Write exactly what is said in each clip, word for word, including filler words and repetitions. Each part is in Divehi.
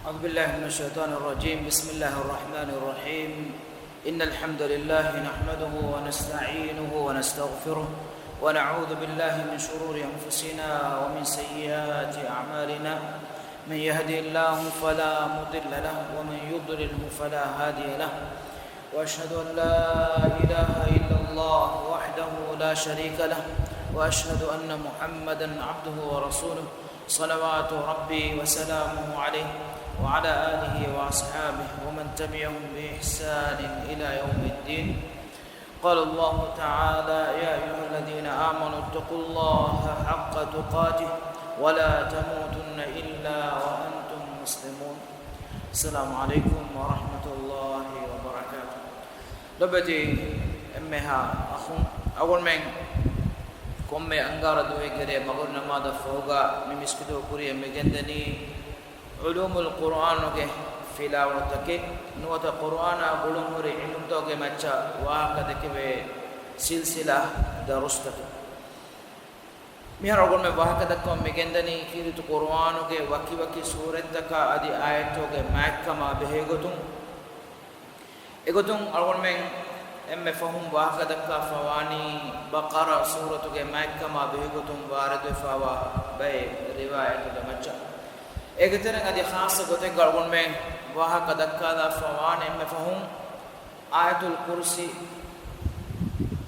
أعوذ بالله من الشيطان الرجيم. بسم الله الرحمن الرحيم. إن الحمد لله نحمده ونستعينه ونستغفره، ونعوذ بالله من شرور أنفسنا ومن سيئات أعمالنا. من يهده الله فلا مضل له، ومن يضلله فلا هادي له. وأشهد أن لا إله إلا الله وحده لا شريك له، وأشهد أن محمدا عبده ورسوله، صلوات ربي وسلامه عليه وعلى آله وأصحابه ومن تبعهم بإحسان إلى يوم الدين. قال الله تعالى: يا أيها الذين آمنوا اتقوا الله حق تقاته ولا تموتن إلا وأنتم مسلمون. السلام عليكم ورحمة الله وبركاته. ލޮބެތި އެންމެހާ އަޚުން، އަޅުގަނޑުމެން ކޮންމެ އަންގާރަ ދުވެއްގެ ރޭ މަގުރި ނަމާދަށް ފަހުގަ މި މިސްކިތުގަ ކުރިއަށް މިގެންދަނީ ޢުލޫމުލް ޤުރުއާނުގެ ފިލާވަޅުތަކެއް، ނުވަތަ ޤުރުއާނާ ގުޅުންހުރި ޢިލްމުތަކުގެ މައްޗަށް ވާހަކަ ދެކެވޭ ސިލްސިލާ ދަރުސްތަކެއް. މިހާރު އަޅުގަނޑުމެން ވާހަކަ ދައްކަމުން މިގެންދަނީ ކީރިތި ޤުރުއާނުގެ ވަކިވަކި ސޫރަތްތަކާ އަދި އާޔަތްތަކުގެ މާތްކަމާ ބެހޭގޮތުން. އެގޮތުން އަޅުގަނޑުމެން އެންމެ ފަހުން ވާހަކަ ދައްކާފަވާނީ ބަޤަރާ ސޫރަތުގެ މާތްކަމާ ބެހޭގޮތުން ވާރިދުވެފަވާ ބައެއް ރިވާޔަތުގެ މައްޗަށް. އޭގެތެރެއިން އަދި ޚާއްޞަ ގޮތެއްގަ އަޅުގަނޑުމެން ވާހަކަ ދައްކާލާފަވާނެ އެންމެ ފަހުން އާޔަތުލް ކުރުސީ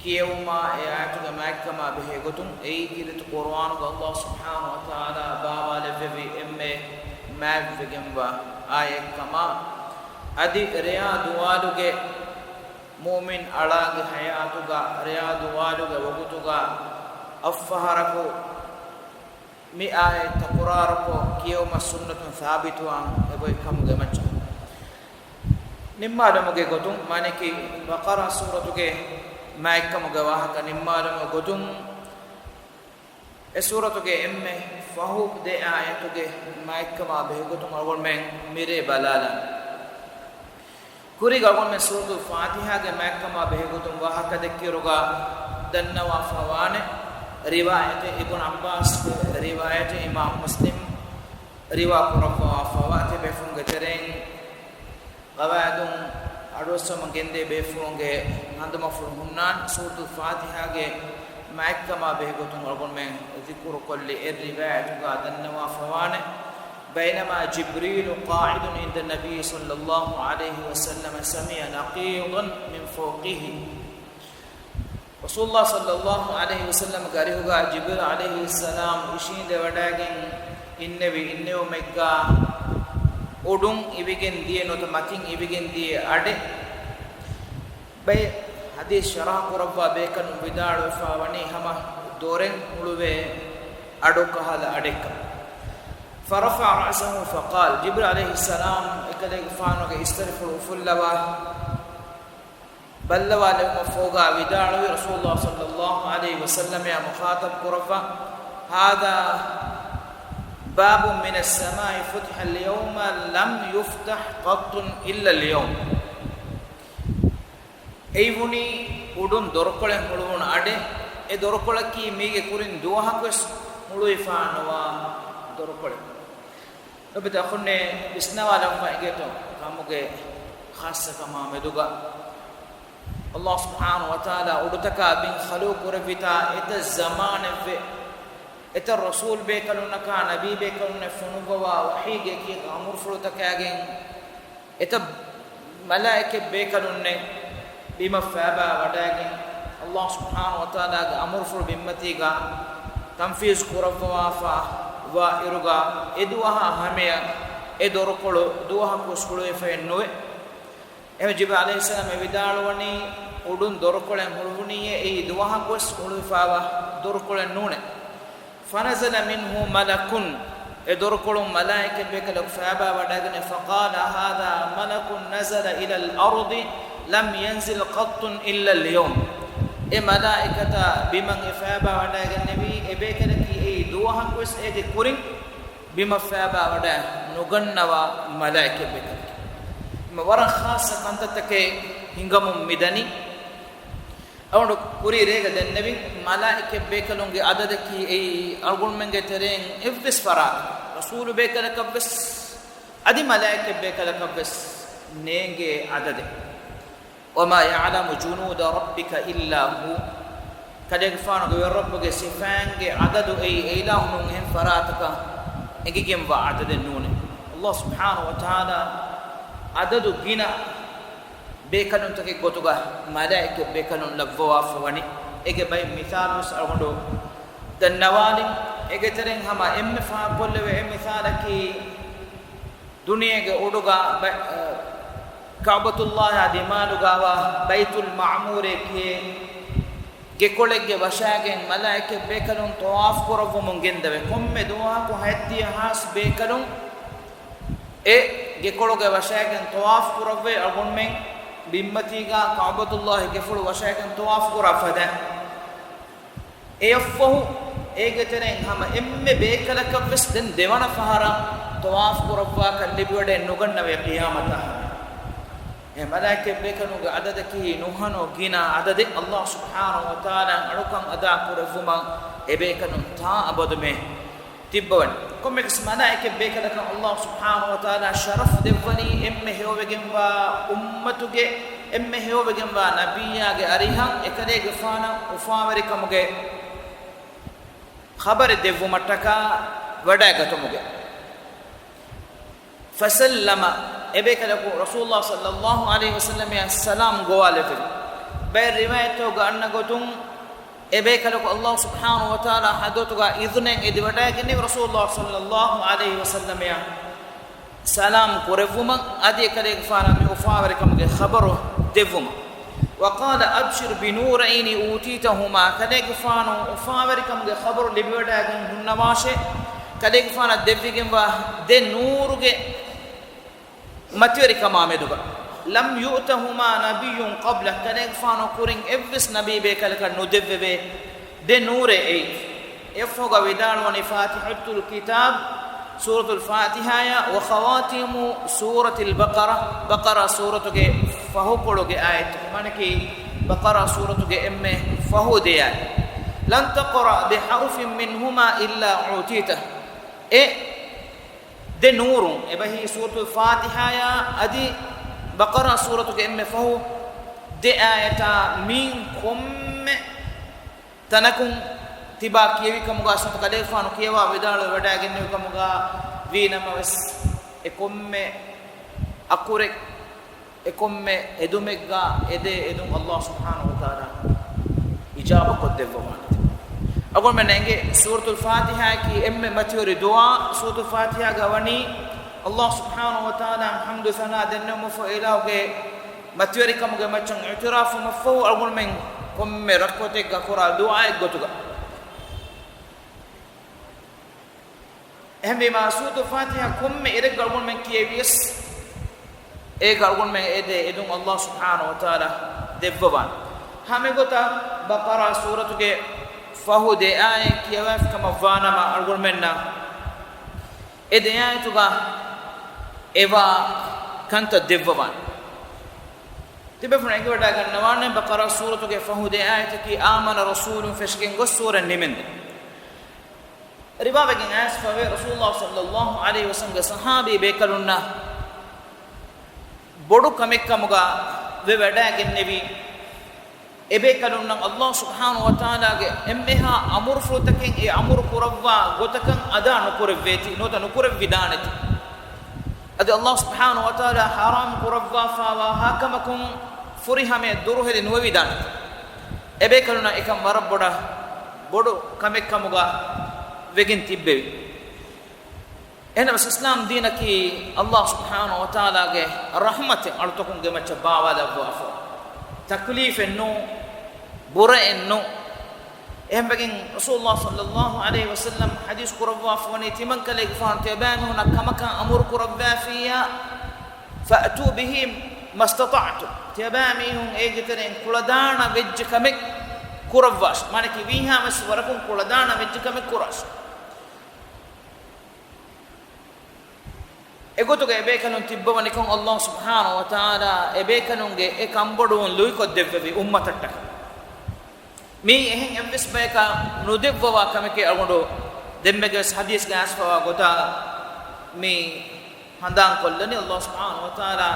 ކިޔެވުމާ އެ އާޔަތުގެ މާތްކަމާ ބެހޭގޮތުން، އެއީ ކީރިތި ޤުރުއާނުގަ ﷲ ސުބްޙާނަހޫ ވަތަޢާލާ ބާވާލެއްވެވި އެންމެ މާތްވެގެންވާ އާޔަތްކަމާ، އަދި ރެޔާ ދުވާލުގެ މުއުމިން އަޅާގެ ޙަޔާތުގަ ރެޔާ ދުވާލުގެ ވަގުތުގަ އަށްފަހަރަކު މި އާޔަތް ތަކުރާރުކޮށް ކިޔެވުމަށް ސުންނަތުން ސާބިތުވާން އެބައޮތްކަމުގެ މައްޗަށް. ނިންމާލުމުގެ ގޮތުން، މާނައަކީ ބަޤަރާ ސޫރަތުގެ މާތްކަމުގެ ވާހަކަ ނިންމާލުމުގެ ގޮތުން، އެ ސޫރަތުގެ އެންމެ ފަހު ދެ އާޔަތުގެ މާތްކަމާ ބެހޭގޮތުން އަޅުގަނޑުމެން މިރޭ ބަލާލަން. ކުރީގަ އަޅުގަނޑުމެން ސޫރަތުލް ފާތިޙާގެ މާތްކަމާ ބެހޭގޮތުން ވާހަކަ ދެއްކިއިރުގަ ދަންނަވާފަވާނެ ރިވާޔަތެއް، އިބްނު ޢައްބާސްގެ ރިވާޔަތެއް، އިމާމު މުސްލިމް ރިވާ ކުރައްވާފަވާ ތިބޭފުޅުންގެ ތެރެއިން ޤަވާއިދުން އަޑުއައްސަވަމުން ގެންދޭ ބޭފުޅުންގެ ހަނދުމަފުޅު ހުންނާނެ. ސޫރަތުލް ފާތިޙާގެ މާތްކަމާ ބެހޭގޮތުން އަޅުގަނޑުމެން ޛިކުރުކޮށްލި އެއް ރިވާޔަތުގަ ދަންނަވާފަވާނެ، بينما جبريل قاعد عند النبي صلى الله عليه وسلم سمع نقيضا من فوقه. ރަސޫލުﷲ ޞައްލަﷲ ޢަލައިހި ވަސައްލަމްގެ އަރިހުގަ ޖިބްރީލް ޢަލައިހިއްސަލާމް އިށީނދެވަޑައިގެން އިންނެވި އިންނެވުމެއްގަ އުޑުން އިވިގެން ދިޔަ ނުވަތަ މަތިން އިވިގެން ދިޔަ އަޑެއް. ބައެއް ޙަދީޘް ޝަރަޙަ ކުރައްވާ ބޭކަލުން ވިދާޅުވެފަ ވަނީ ހަމަ ދޮރެއް ހުޅުވޭ އަޑު ކަހަލަ އަޑެއްކަން. فرفع رأسه فقال، ޖިބްރީލް ޢަލައިހިއްސަލާމް އެކަލޭގެފާނުގެ އިސްތަށިފުޅު އުފުއްލަވާ ބައްލަވާލެވުމަށްފަހުގަ ވިދާޅުވި، ރަސޫލުﷲ ޞައްލަﷲ ޢަލައިހި ވަސައްލަމައާ މުޚާޠަބް ކުރައްވާ، هذا باب من السماء فتح اليوم لم يفتح قط إلا اليوم. އެއީ ވަނީ އުޑުން ދޮރުކޮޅެއް ހުޅުވުނު އަޑެއް. އެ ދޮރުކޮޅަކީ މީގެ ކުރިން ދުވަހަކުވެސް ހުޅުވިފަ ނުވާ ދޮރުކޮޅެއް. ލޮބުވެތި އަޚުންނޭ، ވިސްނާލަން ފައިގެތޯ ކަމުގެ ޚާއްޞަކަމާ މެދުގަ ﷲ ސުބްޙާނަހޫ ވަތަޢާލާ އުޑުތަކާ ބިން ޚަލްޤު ކުރެއްވިތާ އެތައް ޒަމާނެއްވެ، އެތައް ރަސޫލް ބޭކަލުންނަކާ ނަބީ ބޭކަލުންނަށް ފޮނުއްވަވާ ވަޙީގެ އެކި އަމުރުފުޅުތަކާގެން އެތައް މަލާއިކަތް ބޭކަލުންނެއް ބިމަށް ފައިބާ ވަޑައިގެން، ﷲ ސުބްޙާނަހޫ ވަތަޢާލާގެ އަމުރުފުޅު ބިންމަތީގަ ތަންފީޒު ކުރައްވަވާފަ ވާ އިރުގަ، އެ ދުވަހާ ހަމަޔަށް އެ ދޮރުކޮޅު ދުވަހަކުވެސް ހުޅުވިފައެއް ނުވޭ. އެހެން ޖިބްރީލް ޢަލައިހިއްސަލާމް އެ ވިދާޅުވަނީ، އުޑުން ދޮރުކޮޅެއް ހުޅުވުނީއޭ، އެއީ ދުވަހަކުވެސް ހުޅުވިފައިވާ ދޮރުކޮޅެއް ނޫނޭ. فنزل منه ملك، އެ ދޮރުކޮޅުން މަލާއިކަތް ބޭކަލަކު ފައިބާ ވަޑައިގެން، فقال هذا ملك نزل إلى الأرض لم ينزل قط إلا اليوم. އެ މަލާއިކަތާ ބިމަށް އެ ފައިބާ ވަޑައިގެންނެވީ، އެ ބޭކަލަކީ އެއީ ދުވަހަކުވެސް އޭގެ ކުރިން ބިމަށް ފައިބާ ވަޑައި ނުގަންނަވާ މަލާއިކަތް ބޭކަލެކޭ. މަ ވަރަށް ޚާއްޞަ ކަންތައްތަކެއް ހިނގަމުން މިދަނީ. އަޅުގަނޑު ކުރީ ރޭގަ ދެންނެވިން، މަލާއިކަތް ބޭކަލުންގެ އަދަދަކީ އެއީ އަޅުގަނޑުމެންގެ ތެރެއިން އެއްވެސް ފަރާތަކަށް، ރަސޫލު ބޭކަލަކަށްވެސް އަދި މަލާއިކަތް ބޭކަލަކަށްވެސް ނޭނގޭ އަދަދެއް. وما يعلم جنود ربك إلا هو. ކަލޭގެފާނުގެ ވެރިރައްބުގެ ސިފައިންގެ އަދަދު އެއީ އެއިލާހުން އެހެން ފަރާތަކަށް އެނގިގެންވާ އަދަދެއް ނޫނޭ. އައްލާހު ސުބްޙާނަހު ވަތަޢާލާ އަދަދު ގިނަ ބޭކަލުންތަކެއް ގޮތުގަ މަލާއިކަތް ބޭކަލުން ލައްވަވާފަ ވަނީ. އޭގެ ބައެއް މިސާލުވެސް އަޅުގަނޑު ދަންނަވާލިން. އޭގެ ތެރެއިން ހަމަ އެންމެ ފާހަގަކޮށްލެވޭ އެއް މިސާލަކީ، ދުނިޔޭގެ އުޑުގަ ބަ-، އަ، ކަޢުބަތުﷲ އާ ދިމާލުގަވާ ބައިތުލް މަޢުމޫރޭ ކިޔޭ ގެކޮޅެއްގެ ވަށާގެން މަލާއިކަތް ބޭކަލުން ޠަވާފު ކުރައްވަމުން ގެންދަވޭ. ކޮންމެ ދުވަހަކު ހަތްދިހަ ހާސް ބޭކަލުން އެ ގެކޮޅުގެ ވަށާގެން ޠަވާފު ކުރައްވޭ. އަޅުގަނޑުމެން ބިންމަތީގަ ކަޢުބަތުﷲ ގެފުޅު ވަށާގެން ޠަވާފު ކުރާ ފަދަ. އެއަށްފަހު އޭގެ ތެރެއިން ހަމަ އެންމެ ބޭކަލަކަށްވެސް ދެން ދެވަނަ ފަހަރަށް ޠަވާފު ކުރައްވާކަށް ލިބިވަޑައެއް ނުގަންނަވޭ ޤިޔާމަތާ. އެ މަލާއިކަތް ބޭކަލުންގެ އަދަދަކީ ނުހަނު ގިނަ އަދަދެއް. އައްލާހު ސުބްޙާނަހު ވަތަޢާލާ އަޅުކަން އަދާ ކުރެއްވުމަށް އެ ބޭކަލުން ތާ އަބަދުމެ ތިއްބަވަނީ. ކޮންމެވެސް މަލާއިކަތް ބޭކަލަކަށް އައްލާހު ސުބްޙާނަހު ވަތަޢާލާ ޝަރަފް ދެއްވަނީ އެންމެ ހެޔޮވެގެންވާ އުއްމަތުގެ، އެންމެ ހެޔޮވެގެންވާ ނަބިއްޔާގެ އަރިހަށް އެކަލޭގެފާނަށް އުފާވެރިކަމުގެ ޚަބަރެއް ދެއްވުމަށްޓަކާ ވަޑައިގަތުމުގެ. ފަސައްލަމަ، އެބޭކަލަކު ރަސޫލުﷲ ޞައްލައްލާހު ޢަލައިހި ވަސައްލަމައަށް ސަލާމް ގޮވާލެއްވި. ބައެއް ރިވާޔަތްތަކުގަ އަންނަ ގޮތުން، އެބޭކަލަކު އައްލާހު ސުބްޙާނަހު ވަތަޢާލާ ޙަޟްރަތުގަ އިޛުނެއް އެދިވަޑައިގެންނެވި ރަސޫލުﷲ ޞައްލައްލާހު ޢަލައިހި ވަސައްލަމައަށް ސަލާމް ކުރެއްވުމަށް، އަދި އެކަލޭގެފާނަށް މި އުފާވެރިކަމުގެ ޚަބަރު ދެއްވުމަށް. وقال أبشر بنورين أوتيتهما، ކަލޭގެފާނު އުފާވެރިކަމުގެ ޚަބަރު ލިބިވަޑައިގެން ހުންނަވާށޭ، ކަލޭގެފާނަށް ދެއްވިގެންވާ ދެ ނޫރުގެ މަތިވެރިކަމާ މެދުގަ. لم يؤتهما نبي قبلك، ކަލޭގެފާނު ކުރިން އެއްވެސް ނަބީ ބޭކަލަކަށް ނުދެއްވެވޭ ދެ ނޫރޭ އެއީ. އެއަށްފަހުގަ ވިދާޅުވަނީ فاتحة الكتاب، ސޫރަތުލް ފާތިޙާޔާ، وخواتيم سورة البقرة، ބަޤަރާ ސޫރަތުގެ ފަހުކޮޅުގެ އާޔަތްތަކެއް. މާނައަކީ، ބަޤަރާ ސޫރަތުގެ އެންމެ ފަހު ދެ އާޔަތް. لن تقرأ بحرف منهما إلا أعطيته. އެ ދެ ނޫރުން، އެބަހީ ސޫރަތުލް ފާތިޙާޔާ އަދި ބަޤަރާ ސޫރަތުގެ އެންމެ ފަހު ދެ އާޔަތާ މިއިން ކޮންމެ ތަނަކުން ތިބާ ކިޔެވި ކަމުގަ ސުން ކަލޭގެފާނު ކިޔަވާ ވިދާޅުވެވަޑައިގެންނެވި ކަމުގަ ވީ ނަމަވެސް، އެ ކޮންމެ އަކުރެއް، އެ ކޮންމެ އެދުމެއްގަ އެދޭ އެދުން އައްލާހު ސުބްޙާނަހު ވަތަޢާލާ އިޖާބަކޮށްދެއްވަވާނެ. އަޅުގަނޑުމެންނަށް އެނގޭ ސޫރަތުލް ފާތިޙާއަކީ އެންމެ މަތިވެރި ދުޢާ. ސޫރަތުލް ފާތިޙާގަ ވަނީ އައްލާހު ސުބްޙާނަހު ވަތަޢާލާ ޙަމްދު ސަނާ ދެންނެވުމަށްފަހު އިލާހުގެ މަތިވެރިކަމުގެ މައްޗަށް އިޢުތިރާފުވުމަށްފަހު އަޅުގަނޑުމެން ކޮންމެ ރަކުޢަތެއްގަ ކުރާ ދުޢާއެއް ގޮތުގަ. އެހެންވީމާ، ސޫރަތުލް ފާތިޙާ ކޮންމެ އިރެއްގަ އަޅުގަނޑުމެން ކިޔެވިޔަސް، އޭގަ އަޅުގަނޑުމެން އެދޭ އެދުން އައްލާހު ސުބްޙާނަހު ވަތަޢާލާ ދެއްވަވާނެ. ހަމައެގޮތަށް ބަޤަރާ ސޫރަތުގެ ފަހު ދެ އާޔަތް ކިޔަވައިފި ކަމަށް ވާނަމަ، އަޅުގަނޑުމެންނަށް އެ ދެ އާޔަތުގަ އެވާ ކަންތައް ދެއްވަވާނެ. ތިބޭފުޅުން އެނގިވަޑައިގަންނަވާނެ، ބަޤަރާ ސޫރަތުގެ ފަހު ދެ އާޔަތަކީ އާމަނަ ރަސޫލުން ފެށިގެން ގޮސް ސޫރަ ނިމެންދެން. ރިވާވެގެން އައިސްފަވޭ، ރަސޫލުﷲ ޞައްލައްލާހު ޢަލައިހި ވަސައްލަމްގެ ޞަޙާބީ ބޭކަލުންނަށް ބޮޑު ކަމެއްކަމުގަ ވެވަޑައިގެންނެވި، އެބޭކަލުންނަށް އައްލާހު ސުބްޙާނަހު ވަތަޢާލާގެ އެންމެހާ އަމުރުފުޅުތަކެއް އެ އަމުރު ކުރައްވާ ގޮތަކަށް އަދާ ނުކުރެއްވޭތީ، ނުވަތަ ނުކުރެއްވިދާނެތީ. އަދި އައްލާހު ސުބްޙާނަހު ވަތަޢާލާ ޙަރާމް ކުރައްވާފާވާ ހާކަމަކުން ފުރިހަމަޔަށް ދުރުހެލި ނުވެވިދާނެތީ. އެބޭކަލުންނަށް އެކަން ވަރަށް ބޮޑަށް، ބޮޑު ކަމެއްކަމުގަ ވެގެން ތިއްބެވި. އެހެނަސް އިސްލާމް ދީނަކީ އައްލާހު ސުބްޙާނަހު ވަތަޢާލާގެ ރަޙްމަތެއް އަޅުތަކުންގެ މައްޗަށް ބާވާލައްވާފަ، ތަކުލީފެއް ނޫން، ބުރައެއް ނޫން. އެހެންވެގެން ރަސޫލުﷲ ޞައްލައްލާހު ޢަލައިހި ވަސައްލަމް ޙަދީޘް ކުރައްވާފަވަނީ، ތިމަން ކަލޭގެފާނު ތިޔަބައިމީހުންނަށް ކަމަކާ އަމުރު ކުރައްވާފިއްޔާ، فأتوا به ما استطعتم، ތިޔަބައިމީހުން އޭގެ ތެރެއިން ކުޅަދާނަ ވެއްޖެ ކަމެއް ކުރައްވާށި. މާނައަކީ ވީހާވެސް ވަރަކުން ކުޅަދާނަ ވެއްޖެ ކަމެއް ކުރާށި. އެގޮތުގަ އެބޭކަލުން ތިއްބަވަނިކޮށް، އައްލާހު ސުބްޙާނަހު ވަތަޢާލާ އެބޭކަލުންގެ އެ ކަންބޮޑުވުން ލުއިކޮށްދެއްވެވި އުއްމަތަށްޓަކައި. މިއީ އެހެން އެއްވެސް ބަޔަކަށް ނުދެއްވަވާ ކަމެކޭ. އަޅުގަނޑު ދެންމެގެވެސް ޙަދީޘްގައި އައިސްފަވާ ގޮތަށް މި ހަނދާންކޮށްލަނީ ﷲ ސުބްޙާނަހޫ ވަތަޢާލާ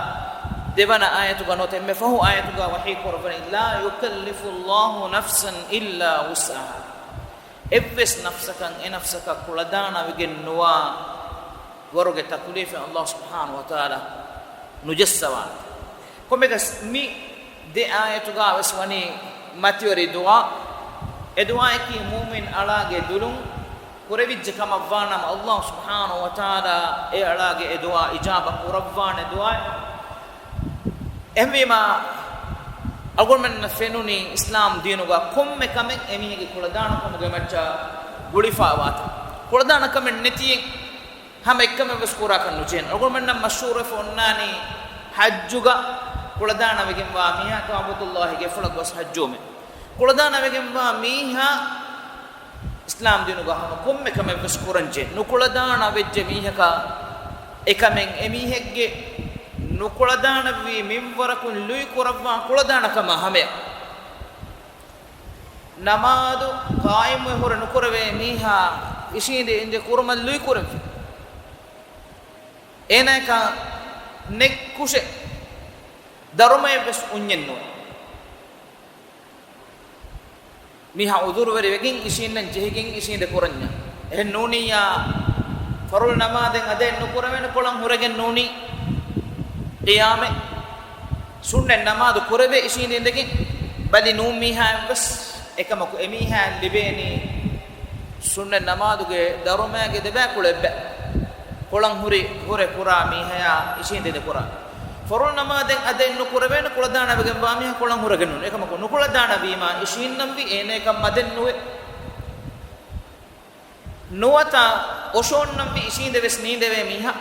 ދެވަނަ އާޔަތުގަ ނުވަތަ އެންމެ ފަހު އާޔަތުގަ ވަޙީ ކުރައްވަނީ، "لا يكلف الله نفسا إلا وسعها." އެއްވެސް ނަފްސަކަށް އެ ނަފްސަކަށް ކުޅަދާނަވެގެން ނުވާ ވަރުގެ ތަކުލީފެއް ﷲ ސުބްޙާނަހޫ ވަތަޢާލާ ނުޖައްސަވާނެ. ކޮންމެއަކަސް މި ދެ އާޔަތުގަ ވެސް ވަނީ މަތިވެރި ދުޢާ. އެ ދުޢާއަކީ މުއުމިން އަޅާގެ ދުލުން ކުރެވިއްޖެ ކަމަށްވާނަމަ، ﷲ ސުބްޙާނަހޫ ވަތަޢާލާ އެ އަޅާގެ އެ ދުޢާ އިޖާބަ ކުރައްވާނެ ދުޢާއެއް. އެހެންވީމާ، އަޅުގަނޑުމެންނަށް ފެނުނީ އިސްލާމް ދީނުގަ ކޮންމެ ކަމެއް އެމީހެއްގެ ކުޅަދާނަކަމުގެ މައްޗަށް ގުޅިފައިވާތަން. ކުޅަދާނަކަމެއް ނެތިއެއް ހަމަ އެއްކަމެއް ވެސް ކުރާކަށް ނުޖެހޭނެ. އަޅުގަނޑުމެންނަށް މަޝްހޫރުވެފަ އޮންނާނީ ޙައްޖުގަ ކުޅަދާނަވެގެންވާ މީހާ ކަޢުބަތުﷲގެ ގެފުޅަށް ގޮސް ޙައްޖުވުމެއް. ކުޅަދާނަވެގެންވާ މީހާ އިސްލާމް ދީނުގަ ހަމަ ކޮންމެ ކަމެއް ވެސް ކުރަންޖެހޭ. ނުކުޅަދާނަވެއްޖެ މީހަކަށް އެކަމެއް އެމީހެއްގެ ނުކުޅަދާނަވި މިންވަރަކުން ލުއި ކުރައްވާ ކުޅަދާނަކަމާ ހަމަޔަށް. ނަމާދު ޤާއިމުވެ ހުރެ ނުކުރެވޭ މީހާ އިށީނދެ އިނދެ ކުރުމަށް ލުއި ކުރެއްވި. އޭނާއަކަށް ނެތް ކުށެއް ދަރުމައެއް ވެސް އުންޏެއް ނުވޭ. މީހާ ޢުޛުރުވެރިވެގެން އިށީންނަން ޖެހިގެން އިށީނދެ ކުރަންޏާ. އެހެން ނޫނިއްޔާ، ފަރުޟު ނަމާދެއް އަދައެއް ނުކުރެވޭނެ، ކޮޅަން ހުރެގެން ނޫނީ ޤިޔާމެއް. ސުންނަތް ނަމާދު ކުރެވޭ އިށީނދެ އިނދެގެން، ބަލި ނޫން މީހާއެއް ވެސް އެކަމަކު އެމީހާއަށް ލިބޭނީ ސުންނަތް ނަމާދުގެ ދަރުމައިގެ ދެބައިކުޅަ އެއްބައި. ކޮޅަން ހުރި، ހުރެ ކުރާ މީހާޔާ އިށީނދެ ކުރާ. ފަރުޟު ނަމާދެއް އަދައެއް ނުކުރެވޭނެ، ކުޅަދާނަވެގެންވާ މީހާ ކޮޅަން ހުރެގެން ނޫން. އެކަމަކު ނުކުޅަދާނަވީމާ އިށީންނަންވީ އޭނައަކަށް މަދެއް ނުވޭ. ނުވަތަ އޮށޯންނަންވީ އިށީނދެ ވެސް ނީނދެވޭ މީހާ.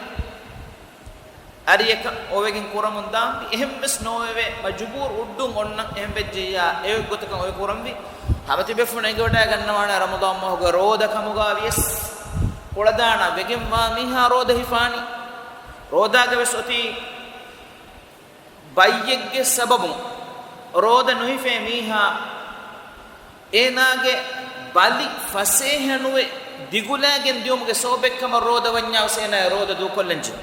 އަރިއަކަށް އޮވެގެން ކުރަމުން ދާންވީ. އެހެން ވެސް ނޯވެވޭ، މަޖުބޫރު އުއްޑުން އޮންނަ އެހެން ވެއްޖެއްޔާ އެ ގޮތަކަށް އޮވެ ކުރަންވީ. ހަމަ ތިބޭފުޅުން އެނގިވަޑައިގަންނަވާނެ ރަމަޟާން މަހުގެ ރޯދަ ކަމުގަ ވިޔަސް ކުޅަދާނަ ވެގެންވާ މީހާ ރޯދަ ހިފާނީ. ރޯދާގަ ވެސް އޮތީ ބައްޔެއްގެ ސަބަބުން ރޯދަ ނުހިފޭ މީހާ އޭނާގެ ބަލި ފަސޭހަ ނުވެ ދިގުލާގެން ދިއުމުގެ ސަބަބެއްކަމަށް ރޯދަ ވަންޏާ ވެސް އޭނާ ރޯދަ ދޫކޮށްލަން ޖެހޭ.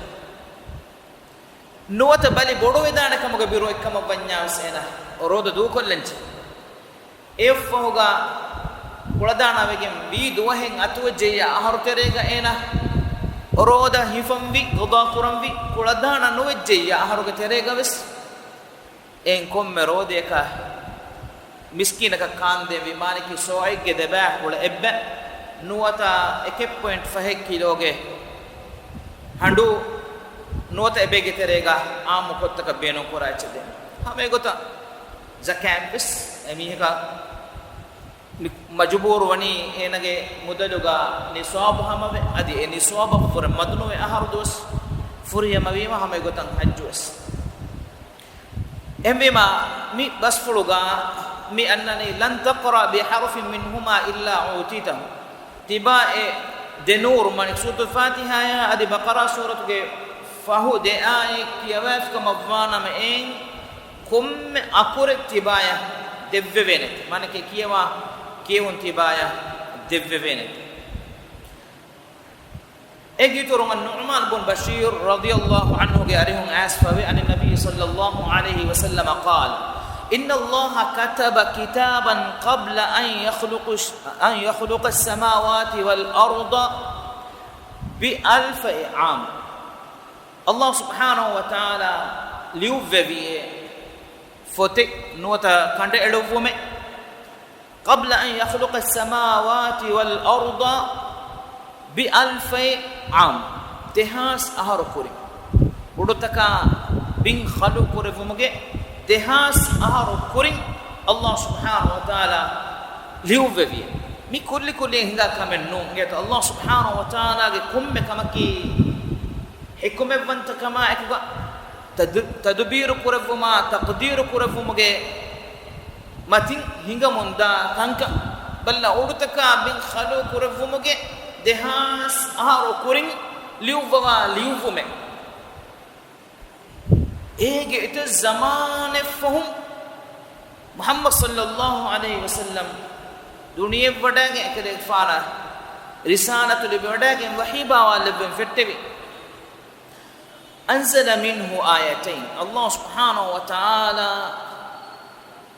ނުވަތަ ބަލި ބޮޑުވެދާނެ ކަމުގެ ބިރު އެއްކަމަށް ވަންޏާ ވެސް އޭނާ ރޯދަ ދޫކޮށްލަން ޖެހޭ. އެއަށްފަހުގަ ކުޅަދާނަވެގެން ވީ ދުވަހެއް އަތުވެއްޖެއްޔާ އަހަރު ތެރޭގަ އޭނާ ރޯދަ ހިފަންވީ، ޤަޟާ ކުރަންވީ، ކުޅަދާނަ ނުވެއްޖެއްޔާ އަހަރުގެ ތެރޭގަ ވެސް އެއިން ކޮންމެ ރޯދައަކަށް މިސްކީނަކަށް ކާންދޭންވީ މާނައަކީ ސާޢެއްގެ ދެބައިކުޅަ އެއްބައި ނުވަތަ އެކެއް ޕޮއިންޓް ފަހެއް ކިލޯގެ ހަނޑޫ ނުވަތަ އެބައިގެ ތެރޭގަ އާއްމު ކޮށްތަކަށް ބޭނުން ކުރާ އެއްޗެއް ދޭން. ހަމަ އެގޮތަށް ޒަކާތް ވެސް އެމީހަކަށް މި-، މަޖުބޫރު ވަނީ އޭނަގެ މުދަލުގަ ނިޞާބު ހަމަވެ، އަދި އެ ނިޞާބަށްވުރެ މަދުނުވެ އަހަރު ދުވަސް ފުރިހަމަވީމަ ހަމަ އެގޮތަށް ޙައްޖު ވެސް. އެހެންވީމަ، މި ބަސްފުޅުގަ މި އަންނަނީ، "لن تقرأ بحرف منهما إلا أعطيته." ތިބާ އެ ދެ ނޫރު މާނަ ސޫރަތުލް ފާތިޙާޔާ އަދި ބަޤަރާ ސޫރަތުގެ ފަހު ދެ އާޔަތް ކިޔަވައިފިކަމަށްވާނަމަ އެއިން ކޮންމެ އަކުރެއް ތިބާޔަށް ދެއްވެވޭނެތެ. މާނަކީ ކިޔަވާ ކިޔެވުން ތިބާޔަށް ދެއްވެވޭނެތެ. އޭގެ އިތުރުން އަން ނުޢުމާން ބުން ބަޝީރު ރަޟިޔަﷲ ޢަންހުގެ އަރިހުން އައިސްފަވޭ، عن النبي صلى الله عليه وسلم قال، إن الله كتب كتابا قبل أن يخلق، أن يخلق السماوات والأرض بألف عام. ﷲ ސުބްޙާނަހޫ ވަތަޢާލާ ލިޔުއްވެވިއޭ ފޮތެއް ނުވަތަ ކަނޑައެޅުއްވުމެއް، قبل أن يخلق السماوات والأرض بألف عام، ދެހާސް އަހަރު ކުރިން. އުޑުތަކާ ބިން ޚަލްޤު ކުރެއްވުމުގެ ދެހާސް އަހަރު ކުރިން ﷲ ސުބްޙާނަހޫ ވަތަޢާލާ ލިޔުއްވެވިއޭ. މި ކުއްލި ކުއްލިއެއް ހިނގާ ކަމެއް ނޫން. އެނގޭތަ؟ ﷲ ސުބްޙާނަހޫ ވަތަޢާލާގެ ކޮންމެ ކަމަކީ ޙިކުމަތްވަންތަކަމާ އެކުގަ ތަދު-، ތަދުބީރު ކުރެއްވުމާ، ތަޤްދީރު ކުރެއްވުމުގެ މަތިން ހިނގަމުންދާ ކަންކަން. ބައްލަ އުޑުތަކާ ބިން ޚަލްޤު ކުރެއްވުމުގެ ދެހާސް އަހަރު ކުރިން ލިޔުއްވަވާ ލިޔުއްވުމެއް. އޭގެ އެތައް ޒަމާނެއް ފަހުން މުޙައްމަދު ޞައްލައްލާހު ޢަލައިހި ވަސައްލަމް ދުނިޔެއަށް ވަޑައިގެން އެކަލޭގެފާނަށް ރިސާލަތު ލިބިވަޑައިގެން ވަޙީ ބާވާލެއްވެން ފެއްޓެވި. أنزل منه آيتين. ﷲ ސުބްޙާނަހޫ ވަތަޢާލާ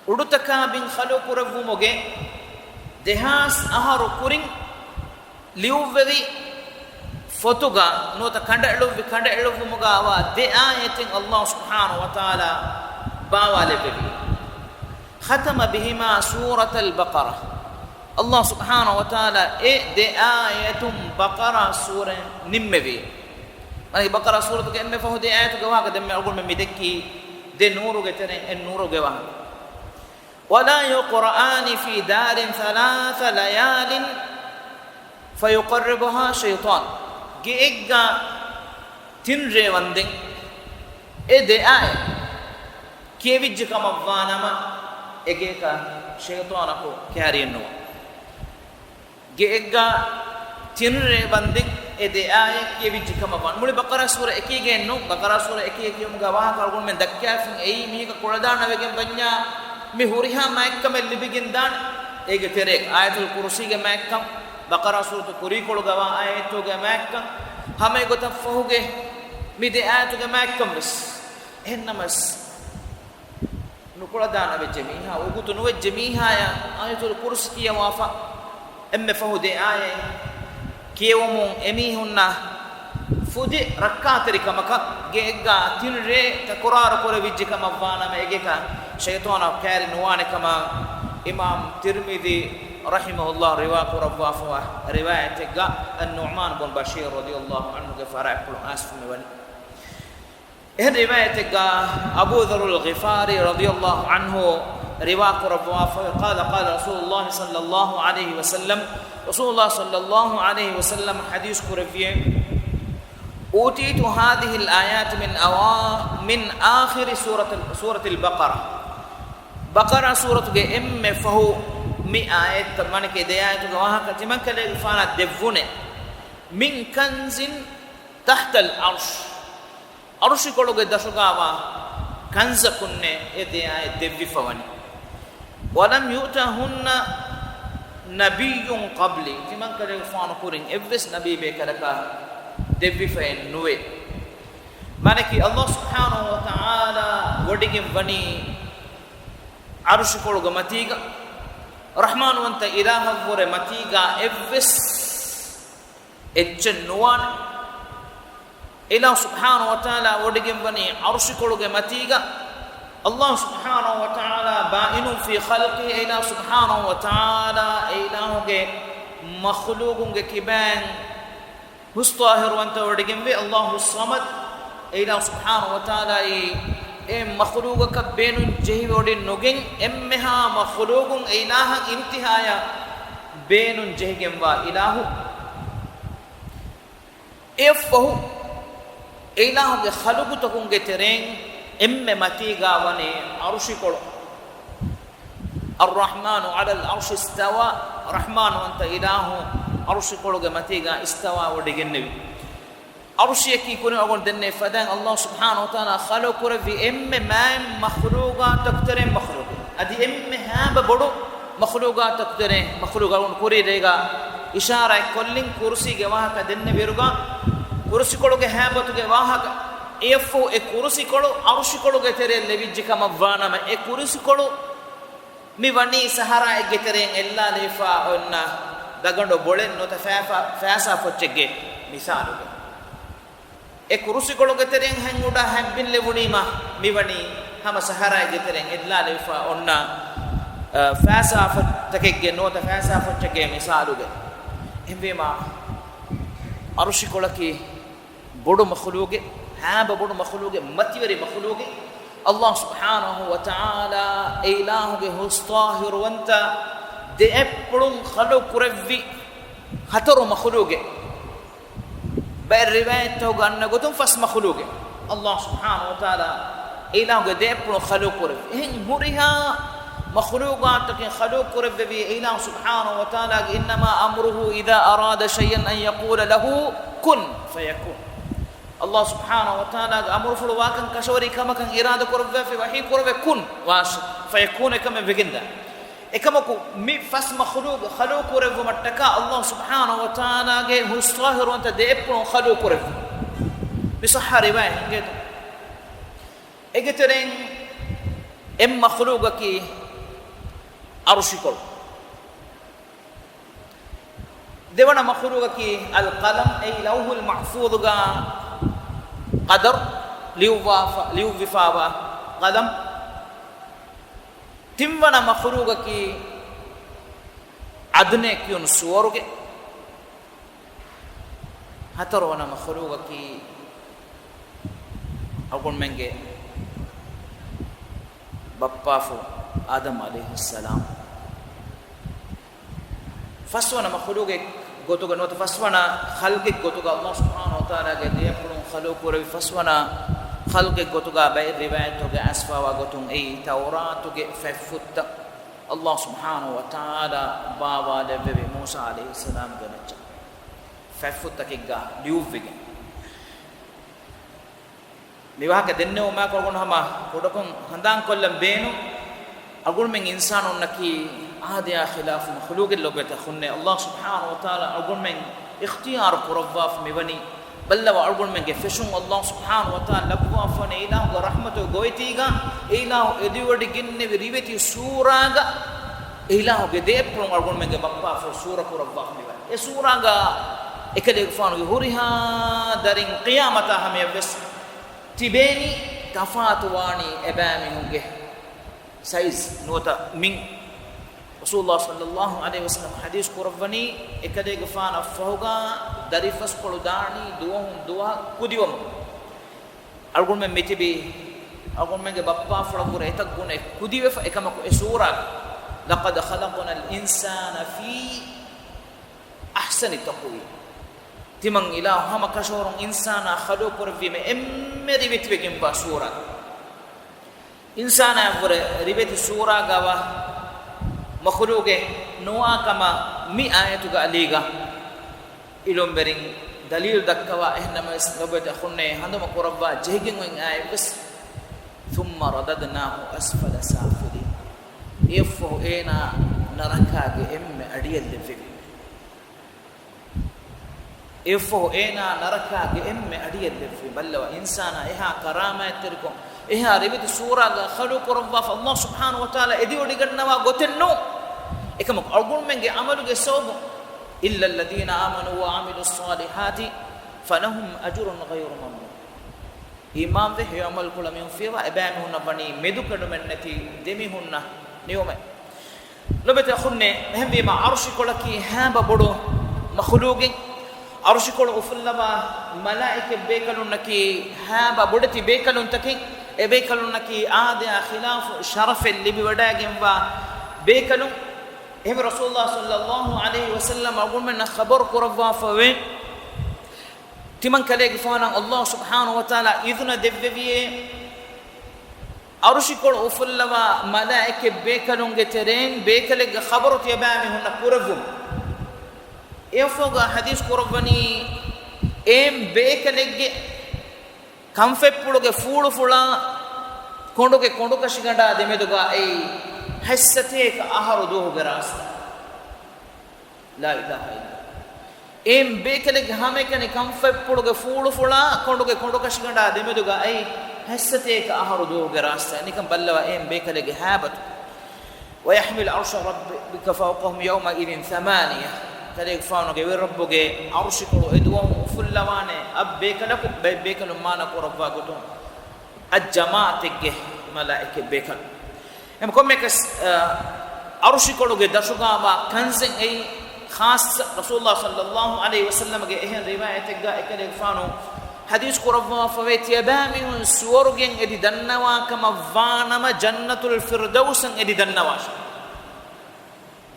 އުޑުތަކާ ބިން ޚަލްޤު ކުރެއްވުމުގެ ދެހާސް އަހަރު ކުރިން ލިޔުއްވެވި ފޮތުގަ ނުވަތަ ކަނޑައެޅުއްވި ކަނޑައެޅުއްވުމުގަ ވާ ދެ އާޔަތެއް ﷲ ސުބްޙާނަހޫ ވަތަޢާލާ ބާވާލެއްވެވި. ختم بهما سورة البقرة. ﷲ ސުބްޙާނަހޫ ވަތަޢާލާ އެ ދެ އާޔަތުން ބަޤަރާ ސޫރަ ނިންމެވި. މާނައީ، ބަޤަރާ ސޫރަތުގެ އެންމެ ފަހު ދެ އާޔަތުގެ ވާހަކަ ދެންމެ އަޅުގަނޑުމެން މި ދެއްކީ ދެ ނޫރުގެ ތެރެއިން އެއް ނޫރުގެ ވާހަކަ. ولا يقرآن في دار ثلاث ليال فيقربها شيطان. ގެއެއްގަ ތިން ރޭ ވަންދެން އެ ދެ އާޔަތް ކިޔެވިއްޖެ ކަމަށްވާނަމަ، އެގޭކަށް ޝައިޠާނަކު ކައިރިއެއްނުވާ. ގެއެއްގަ ތިން ރޭ ވަންދެން އެ ދެ އާޔަތް ކިޔެވިއްޖެ ކަމަށްވާނަމަ، މުޅި ބަޤަރާ ސޫރަ އެކީގައެއްނު، ބަޤަރާ ސޫރަ އެކީ ކިޔުމުގަ ވާހަކަ އަޅުގަނޑުމެން ދައްކާފިން އެއީ މީހަކަށް ކުޅަދާނަވެގެން ވަންޏާ މި ހުރިހާ މާތްކަމެއް ލިބިގެންދާނެ. އޭގެ ތެރޭ އާޔަތުލް ކުރުސީގެ މާތްކަން، ބަޤަރާ ސޫރަތު ކުރީކޮޅުގަ ވާ އާޔަތުގެ މާތްކަން، ހަމައެގޮތަށް ފަހުގެ މި ދެ އާޔަތުގެ މާތްކަން ވެސް. އެހެންނަމަވެސް، ނުކުޅަދާނަވެއްޖެ މީހާ، އުގުތު ނުވެއްޖެ މީހާޔަށް އާޔަތުލް ކުރުސި ކިޔަވާފަ، އެންމެ ފަހު ދެ އާޔަތް ކިޔެވުމުން އެމީހުންނަށް ފުދި ރައްކާތެރިކަމަކަށް ގެއެއްގަ ތިން ރޭ ތަކުރާރު ކުރެވިއްޖެ ކަމަށްވާނަމަ، އެގޭކަށް ޝައިޠާނަކު ކައިރި ނުވާނެ ކަމަށް އިމާމް ތިރްމިޛީ ރަޙިމަހުﷲ ރިވާ ކުރައްވާފަވާ ރިވާޔަތެއްގަ އައްނުޢުމާން ބުން ބަޝީރު ރަޟިޔަﷲ ޢަންހުގެ ފަރާތްޕުޅުން އައިސްފުމެވަނީ. އެހެން ރިވާޔަތެއްގަ އަބޫ ޛަރުލް ޣިފާރީ ރަޟިޔަﷲ ޢަންހު ރިވާ ކުރައްވާފަ، قال قال رسول الله صلى الله عليه وسلم، ރަސޫލުﷲ ޞައްލަﷲ ޢަލައިހި ވަސައްލަމަ ޙަދީޘް ކުރެއްވިއޭ، أوتيت هذه الآيات من أوا-، من آخر سورة، سورة البقرة. ބަޤަރާ ސޫރަތުގެ އެންމެ ފަހު މި އާޔަތްތައް، މާނައަކީ ދެ އާޔަތުގެ ވާހަކަ ތިމަންކަލޭގެފާނަށް ދެއްވުނެ، من كنز تحت العرش. އަރުޝިކޮޅުގެ ދަށުގަވާ ކަންޒަކުންނޭ އެ ދެ އާޔަތް ދެއްވިފަވަނީ. ولم يؤتهن نبي قبلي. ތިމަންކަލޭގެފާނު ކުރިން އެއްވެސް ނަބީބޭކަލަކަށް ދެއްވިފައެއް ނުވޭ. މާނައަކީ ﷲ ސުބްޙާނަހޫ ވަތަޢާލާ ވޮޑިގެން ވަނީ އަރުޝިކޮޅުގެ މަތީގަ، ރަޙްމާންވަންތަ އިލާހަށްވުރެ މަތީގަ އެއްވެސް އެއްޗެއް ނުވާނެ. އިލާހު ސުބްޙާނަހޫ ވަތަޢާލާ ވޮޑިގެންވަނީ އަރުޝިކޮޅުގެ މަތީގަ. ﷲ ސުބްޙާނަހޫ ވަތަޢާލާ بائن في خلقه، އިލާހު ސުބްޙާނަހޫ ވަތަޢާލާ އެ އިލާހުގެ މަޚްލޫޤުންގެ ކިބައިން ހުސް ޠާހިރުވަންތަވެވޮޑިގެންވޭ. ﷲ ޞަމަދު، އެ އިލާހު ސުބްޙާނަހޫ ވަތަޢާލާއީ އެ މަޚްލޫޤަކަށް ބޭނުން ޖެހިވޮޑިނުގެން، އެންމެހާ މަޚްލޫޤުން އެ އިލާހަށް އިންތިހާޔަށް ބޭނުން ޖެހިގެންވާ އިލާހު. އެއަށްފަހު އެ އިލާހުގެ ޚަލުޤުތަކުންގެ ތެރެއިން އެންމެ މަތީގާ ވަނީ އަރުޝިކޮޅު. الرحمن على العرش استوى، ރަޙްމާންވަންތަ އިލާހު އަރުޝިކޮޅުގެ މަތީގާ އިސްތަވާ ވޮޑިގެންނެވި. އަރުޝިއަކީ ކުރިން އަޅުގަނޑު ދެންނެވި ފަދައިން ﷲ ސުބްޙާނަހޫ ވަތަޢާލާ ޚަލްޤު ކުރެއްވި އެންމެ މާތް މަޚްލޫޤާތަކު ތެރެއިން މަޚްލޫޤެއް. އަދި އެންމެ ހާބަ ބޮޑު މަޚްލޫޤާތަކު ތެރެއިން މަޚްލޫޤެއް. އަޅުގަނޑު ކުރީ ރޭގަ އިޝާރާތް ކޮށްލިން ކުރުސީގެ ވާހަކަ ދެންނެވިއިރުގަ، ކުރުސިކޮޅުގެ ހާބަތުގެ ވާހަކަ. އެއަށްފަހު އެ ކުރުސިކޮޅު އަރުޝިކޮޅުގެ ތެރެއަށް ލެވިއްޖެ ކަމަށްވާނަމަ، އެ ކުރުސިކޮޅު މި ވަނީ ސަހަރާއެއްގެ ތެރެއިން އެއްލާލެވިފަ އޮންނަ ދަގަނޑު ބޮޅެއް ނުވަތަ ފައިސާ، ފައިސާ ފޮއްޗެއްގެ މިސާލުގެ. އެ ކުރުސިކޮޅުގެ ތެރެއިން ހަތް އުޑާ ހަތް ބިން ލެވުނީމަ، މިވަނީ ހަމަ ސަހަރާއެއްގެ ތެރެއިން އެއްލާލެވިފަ އޮންނަ، އަ، ފައިސާ ފޮއްޗެއްގެ ނުވަތަ ފައިސާ ފޮއްޗެއްގެ މިސާލުގެ. އެހެންވީމަ، އަރުޝިކޮޅަކީ ބޮޑު މަޚްލޫޤެއް، ހާބަ ބޮޑު މަޚްލޫޤެއް، މަތިވެރި މަޚްލޫޤެއް. ﷲ ސުބްޙާނަހޫ ވަތަޢާލާ އެ އިލާހުގެ ހުސް ޠާހިރުވަންތަ ދެ އަތްޕުޅުން ޚަލްޤު ކުރެއްވި ހަތަރު މަޚްލޫޤެއް. ބައެއް ރިވާޔަތްތަކުގަ އަންނަ ގޮތުން ފަސް މަޚްލޫޤެއް. ﷲ ސުބްޙާނަހޫ ވަތަޢާލާ އެ އިލާހުގެ ދެ އަތްޕުޅުން ޚަލްޤު ކުރެއްވި. އެހެން ހުރިހާ މަޚްލޫޤާތަކެއް ޚަލްޤު ކުރެއްވެވީ އެ އިލާހު ސުބްޙާނަހޫ ވަތަޢާލާގެ إنما أمره إذا أراد شيئا أن يقول له كن فيكون. ﷲ ސުބްޙާނަހޫ ވަތަޢާލާގެ އަމުރުފުޅު ވާކަން ކަށަވަރީ ކަމަކަށް އިރާދަ ކުރައްވާފި ވަޙީ ކުރެވޭ، ކުން ވާށި، ފަޔަކޫނު އެކަމެއް ވެގެންދާ. އެކަމަކު، މި ފަސް މަޚްލޫޤު ޚަލްޤު ކުރެއްވުމަށްޓަކާ ﷲ ސުބްޙާނަހޫ ވަތަޢާލާގެ ހުސް ޠާހިރުވަންތަ ދެ އަތްޕުޅުން ޚަލްޤު ކުރެއްވި. މި ޞައްޙަ ރިވާޔަތް ހިނގޭތޯ؟ އޭގެ ތެރެއިން އެއް މަޚުލޫގަކީ އަރުޝިކޮޅު. ދެވަނަ މަޚުލޫގަކީ އަލް ޤަލަމް، އެއީ ލައުޙުލް މަޙްފޫޡުގަ ޤަދަރު ލިޔުއްވާފަ، ލިޔުއްވިފާވާ ޤަލަމް. ތިންވަނަ މަޚުލޫގަކީ އަދްނޭ ކިޔުނު ސުވަރުގެ. ހަތަރުވަނަ މަޚުލޫގަކީ އަޅުގަނޑުމެންގެ ބައްޕާފުޅު އާދަމް ޢަލައިހިއްސަލާމް. ފަސްވަނަ މަޚުލޫގެއް ގޮތުގަ ނުވަތަ ފަސްވަނަ ޚަލްޤެއް ގޮތުގަ ﷲ ސުބްޙާނަހޫ ވަތަޢާލާގެ ދެއަތްޕުޅުން ޚަލްޤު ކުރެއްވި ފަސްވަނަ ޚަލްޤެއް ގޮތުގަ ބައެއް ރިވާޔަތްތަކުގަ އައިސްފާވާ ގޮތުން އެއީ ތައުރާތުގެ ފަތްފުށްތައް ﷲ ސުބްޙާނަހޫ ވަތަޢާލާ ބާވާލެއްވެވި މޫސާ ޢަލައިހިއްސަލާމްގެ މައްޗަށް ފަތްފުށްތަކެއްގަ ލިޔުއްވިގެން. މި ވާހަކަ ދެންނެވުމާއެކު އަޅުގަނޑު ހަމަ ކުޑަކޮށް ހަނދާންކޮށްލަން ބޭނުން، އަޅުގަނޑުމެން އިންސާނުންނަކީ އާދަޔާ ޚިލާފު މަޚުލޫގެއް ލޮބުވެތި އަޚުންނޭ. ﷲ ސުބްޙާނަހޫ ވަތަޢާލާ އަޅުގަނޑުމެން އިޚްތިޔާރު ކުރައްވާފަ މިވަނީ. ބައްލަވާ އަޅުގަނޑުމެންގެ ފެށުން ﷲ ސުބްޙާނަހޫ ވަތަޢާލާ ލައްވާފަވަނީ އިލާހުގެ ރަޙްމަތުގެ ގޮވެތީގަ، އެ އިލާހު އެދިވަޑިގެންނެވި ރިވެތި ސޫރާގަ އެ އިލާހުގެ ދެއަތްޕުޅުން އަޅުގަނޑުމެންގެ ބައްޕާފުޅު ސޫރަ ކުރައްވާފަ މިވަނީ. އެ ސޫރާގަ އެކަލޭގެފާނުގެ ހުރިހާ ދަރިން ޤިޔާމަތާ ހަމަޔަށްވެސް ތިބޭނީ، ތަފާތުވާނީ އެބައިމީހުންގެ ސައިޒް ނުވަތަ މިން. ރަސޫލުﷲ ޞައްލަﷲ ޢަލައިހި ވަސައްލަމަ ޙަދީޘް ކުރައްވަނީ، އެކަލޭގެފާނަށް ފަހުގަ ދަރިފަސްކޮޅު ދާނީ ދުވަހުން ދުވަހަށް ކުދިވަމުން. އަޅުގަނޑުމެން މިތިބީ، އަޅުގަނޑުމެންގެ ބައްޕާފުޅަށްވުރެ އެތައް ގުނައެއް ކުދިވެފަ، އެކަމަކު އެ ސޫރާގަ، لقد خلقنا الإنسان في أحسن تقويم. ތިމަން އިލާހު ހަމަ ކަށަވަރުން އިންސާނާ ޚަލްޤު ކުރެއްވީމަ އެންމެ ރިވެތިވެގެންވާ ސޫރާ. އިންސާނާއަށްވުރެ ރިވެތި ސޫރާގަވާ މަޚުލޫގެއް ނުވާ ކަމަށް މި އާޔަތުގެ އަލީގަ އިލުމްވެރިން ދަލީލު ދައްކަވާ. އެހެންނަމަވެސް ލޮބުވެތި އަޚުންނޭ، ހަނދުމަ ކުރައްވާ ޖެހިގެން އޮތް އާޔަތްވެސް، ثم رددناه أسفل سافلين. އެއަށްފަހު އޭނާ ނަރަކާގެ އެންމެ އަޑިއަށް ލެއްވެވީމެ. އެއަށްފަހު އޭނާ ނަރަކާގެ އެންމެ އަޑިއަށް ލެއްވި. ބައްލަވާ، އިންސާނާ އެހާ ކަރާމާތްތެރިކޮށް، އެހާ ރިވެތި ސޫރާގަ ޚަލްޤު ކުރައްވާފަ ﷲ ސުބްޙާނަހޫ ވަތަޢާލާ އެދިވޮޑިގަންނަވާ ގޮތެއް ނޫން. އެކަމަކު އަޅުގަނޑުމެންގެ ޢަމަލުގެ ސަބަބުން، إلا الذين آمنوا وعملوا الصالحات فلهم أجر غير ممنون. އީމާންވެ ހެޔޮ ޢަމަލު ކުޅަ މީހުން ފިޔަވާ އެބައިމީހުންނަށް ވަނީ މެދުކެޑުމެއް ނެތި ދެމީހުންނަށް ނިޢުމަތް. ލޮބުވެތި އަޚުންނޭ، އެހެންވީމަ ޢަރުޝިކޮޅަކީ ހާބަ ބޮޑު މަޚުލޫގެއް. ޢަރުޝިކޮޅު އުފުއްލަވާ މަލާއިކަ ބޭކަލުންނަކީ ހާބަ ބޮޑެތި ބޭކަލުންތަކެއް. އެ ބޭކަލުންނަކީ އާދަޔާ ޚިލާފު ޝަރަފެއް ލިބިވަޑައިގެންވާ ބޭކަލުން. އެހެންވެ ރަސޫލުﷲ ޞައްލަﷲ ޢަލައިހި ވަސައްލަމަ އަޅުގަނޑުމެންނަށް ޚަބަރު ކުރައްވާފަވޭ. ތިމަން ކަލޭގެފާނަށް ﷲ ސުބްޙާނަހޫ ވަތަޢާލާ އިޛުނަ ދެއްވެވިއޭ، ޢަރުޝިކޮޅު އުފުއްލަވާ މަލާއިކަ ބޭކަލުންގެ ތެރެއިން ބޭކަލެއްގެ ޚަބަރު ތިޔަބައިމީހުންނަށް ކުރެއްވުން. އެއަށްފަހުގަ ޙަދީޘް ކުރައްވަނީ، އެއިން ބޭކަލެއްގެ ކަންފަތްޕުޅުގެ ފޫޅުފުޅާ ކޮނޑުގެ ކޮނޑުކަށިގަނޑާ ދެމެދުގަ އެއީ ހަތްސަތޭކަ އަހަރު ދުވަހުގެ ރާސްތާ. لا إله إلا الله. އެއިން ބޭކަލެއްގެ ހަމައެކަނި ކަންފަތްޕުޅުގެ ފޫޅުފުޅާ ކޮނޑުގެ ކޮނޑުކަށިގަނޑާ ދެމެދުގަ އެއީ ހަތްސަތޭކަ އަހަރު ދުވަހުގެ ރާސްތާ. ނިކަން ބައްލަވާ އެއިން ބޭކަލެއްގެ ހާބަތު. ويحمل عرش ربك فوقهم يومئذ ثمانية. ކަލޭގެފާނުގެ ވެރި ރައްބުގެ ޢަރުޝިކޮޅު އެ ދުވަހު އުފުއްލަވާނެ އަށް ބޭކަލަކު، ބައެއް ބޭކަލުން މާނަ ކުރައްވާ ގޮތުން އަށް ޖަމާޢަތެއްގެ މަލާއިކަ ބޭކަލުން. އެމަ ކޮންމެކަސް، އަ، ޢަރުޝިކޮޅުގެ ދަށުގާވާ ކަންޒެއް އެއީ ޚާއްޞަ. ރަސޫލުﷲ ޞައްލަﷲ ޢަލައިހި ވަސައްލަމަގެ އެހެން ރިވާޔަތެއްގަ އެކަލޭގެފާނު ޙަދީޘް ކުރައްވާފަވޭ، ތިޔަބައިމީހުން ސުވަރުގެއިން އެދި ދަންނަވާ ކަމަށް ވާނަމަ، ޖަންނަތުލް ފިރްދައުސަށް އެދި ދަންނަވާށޭ.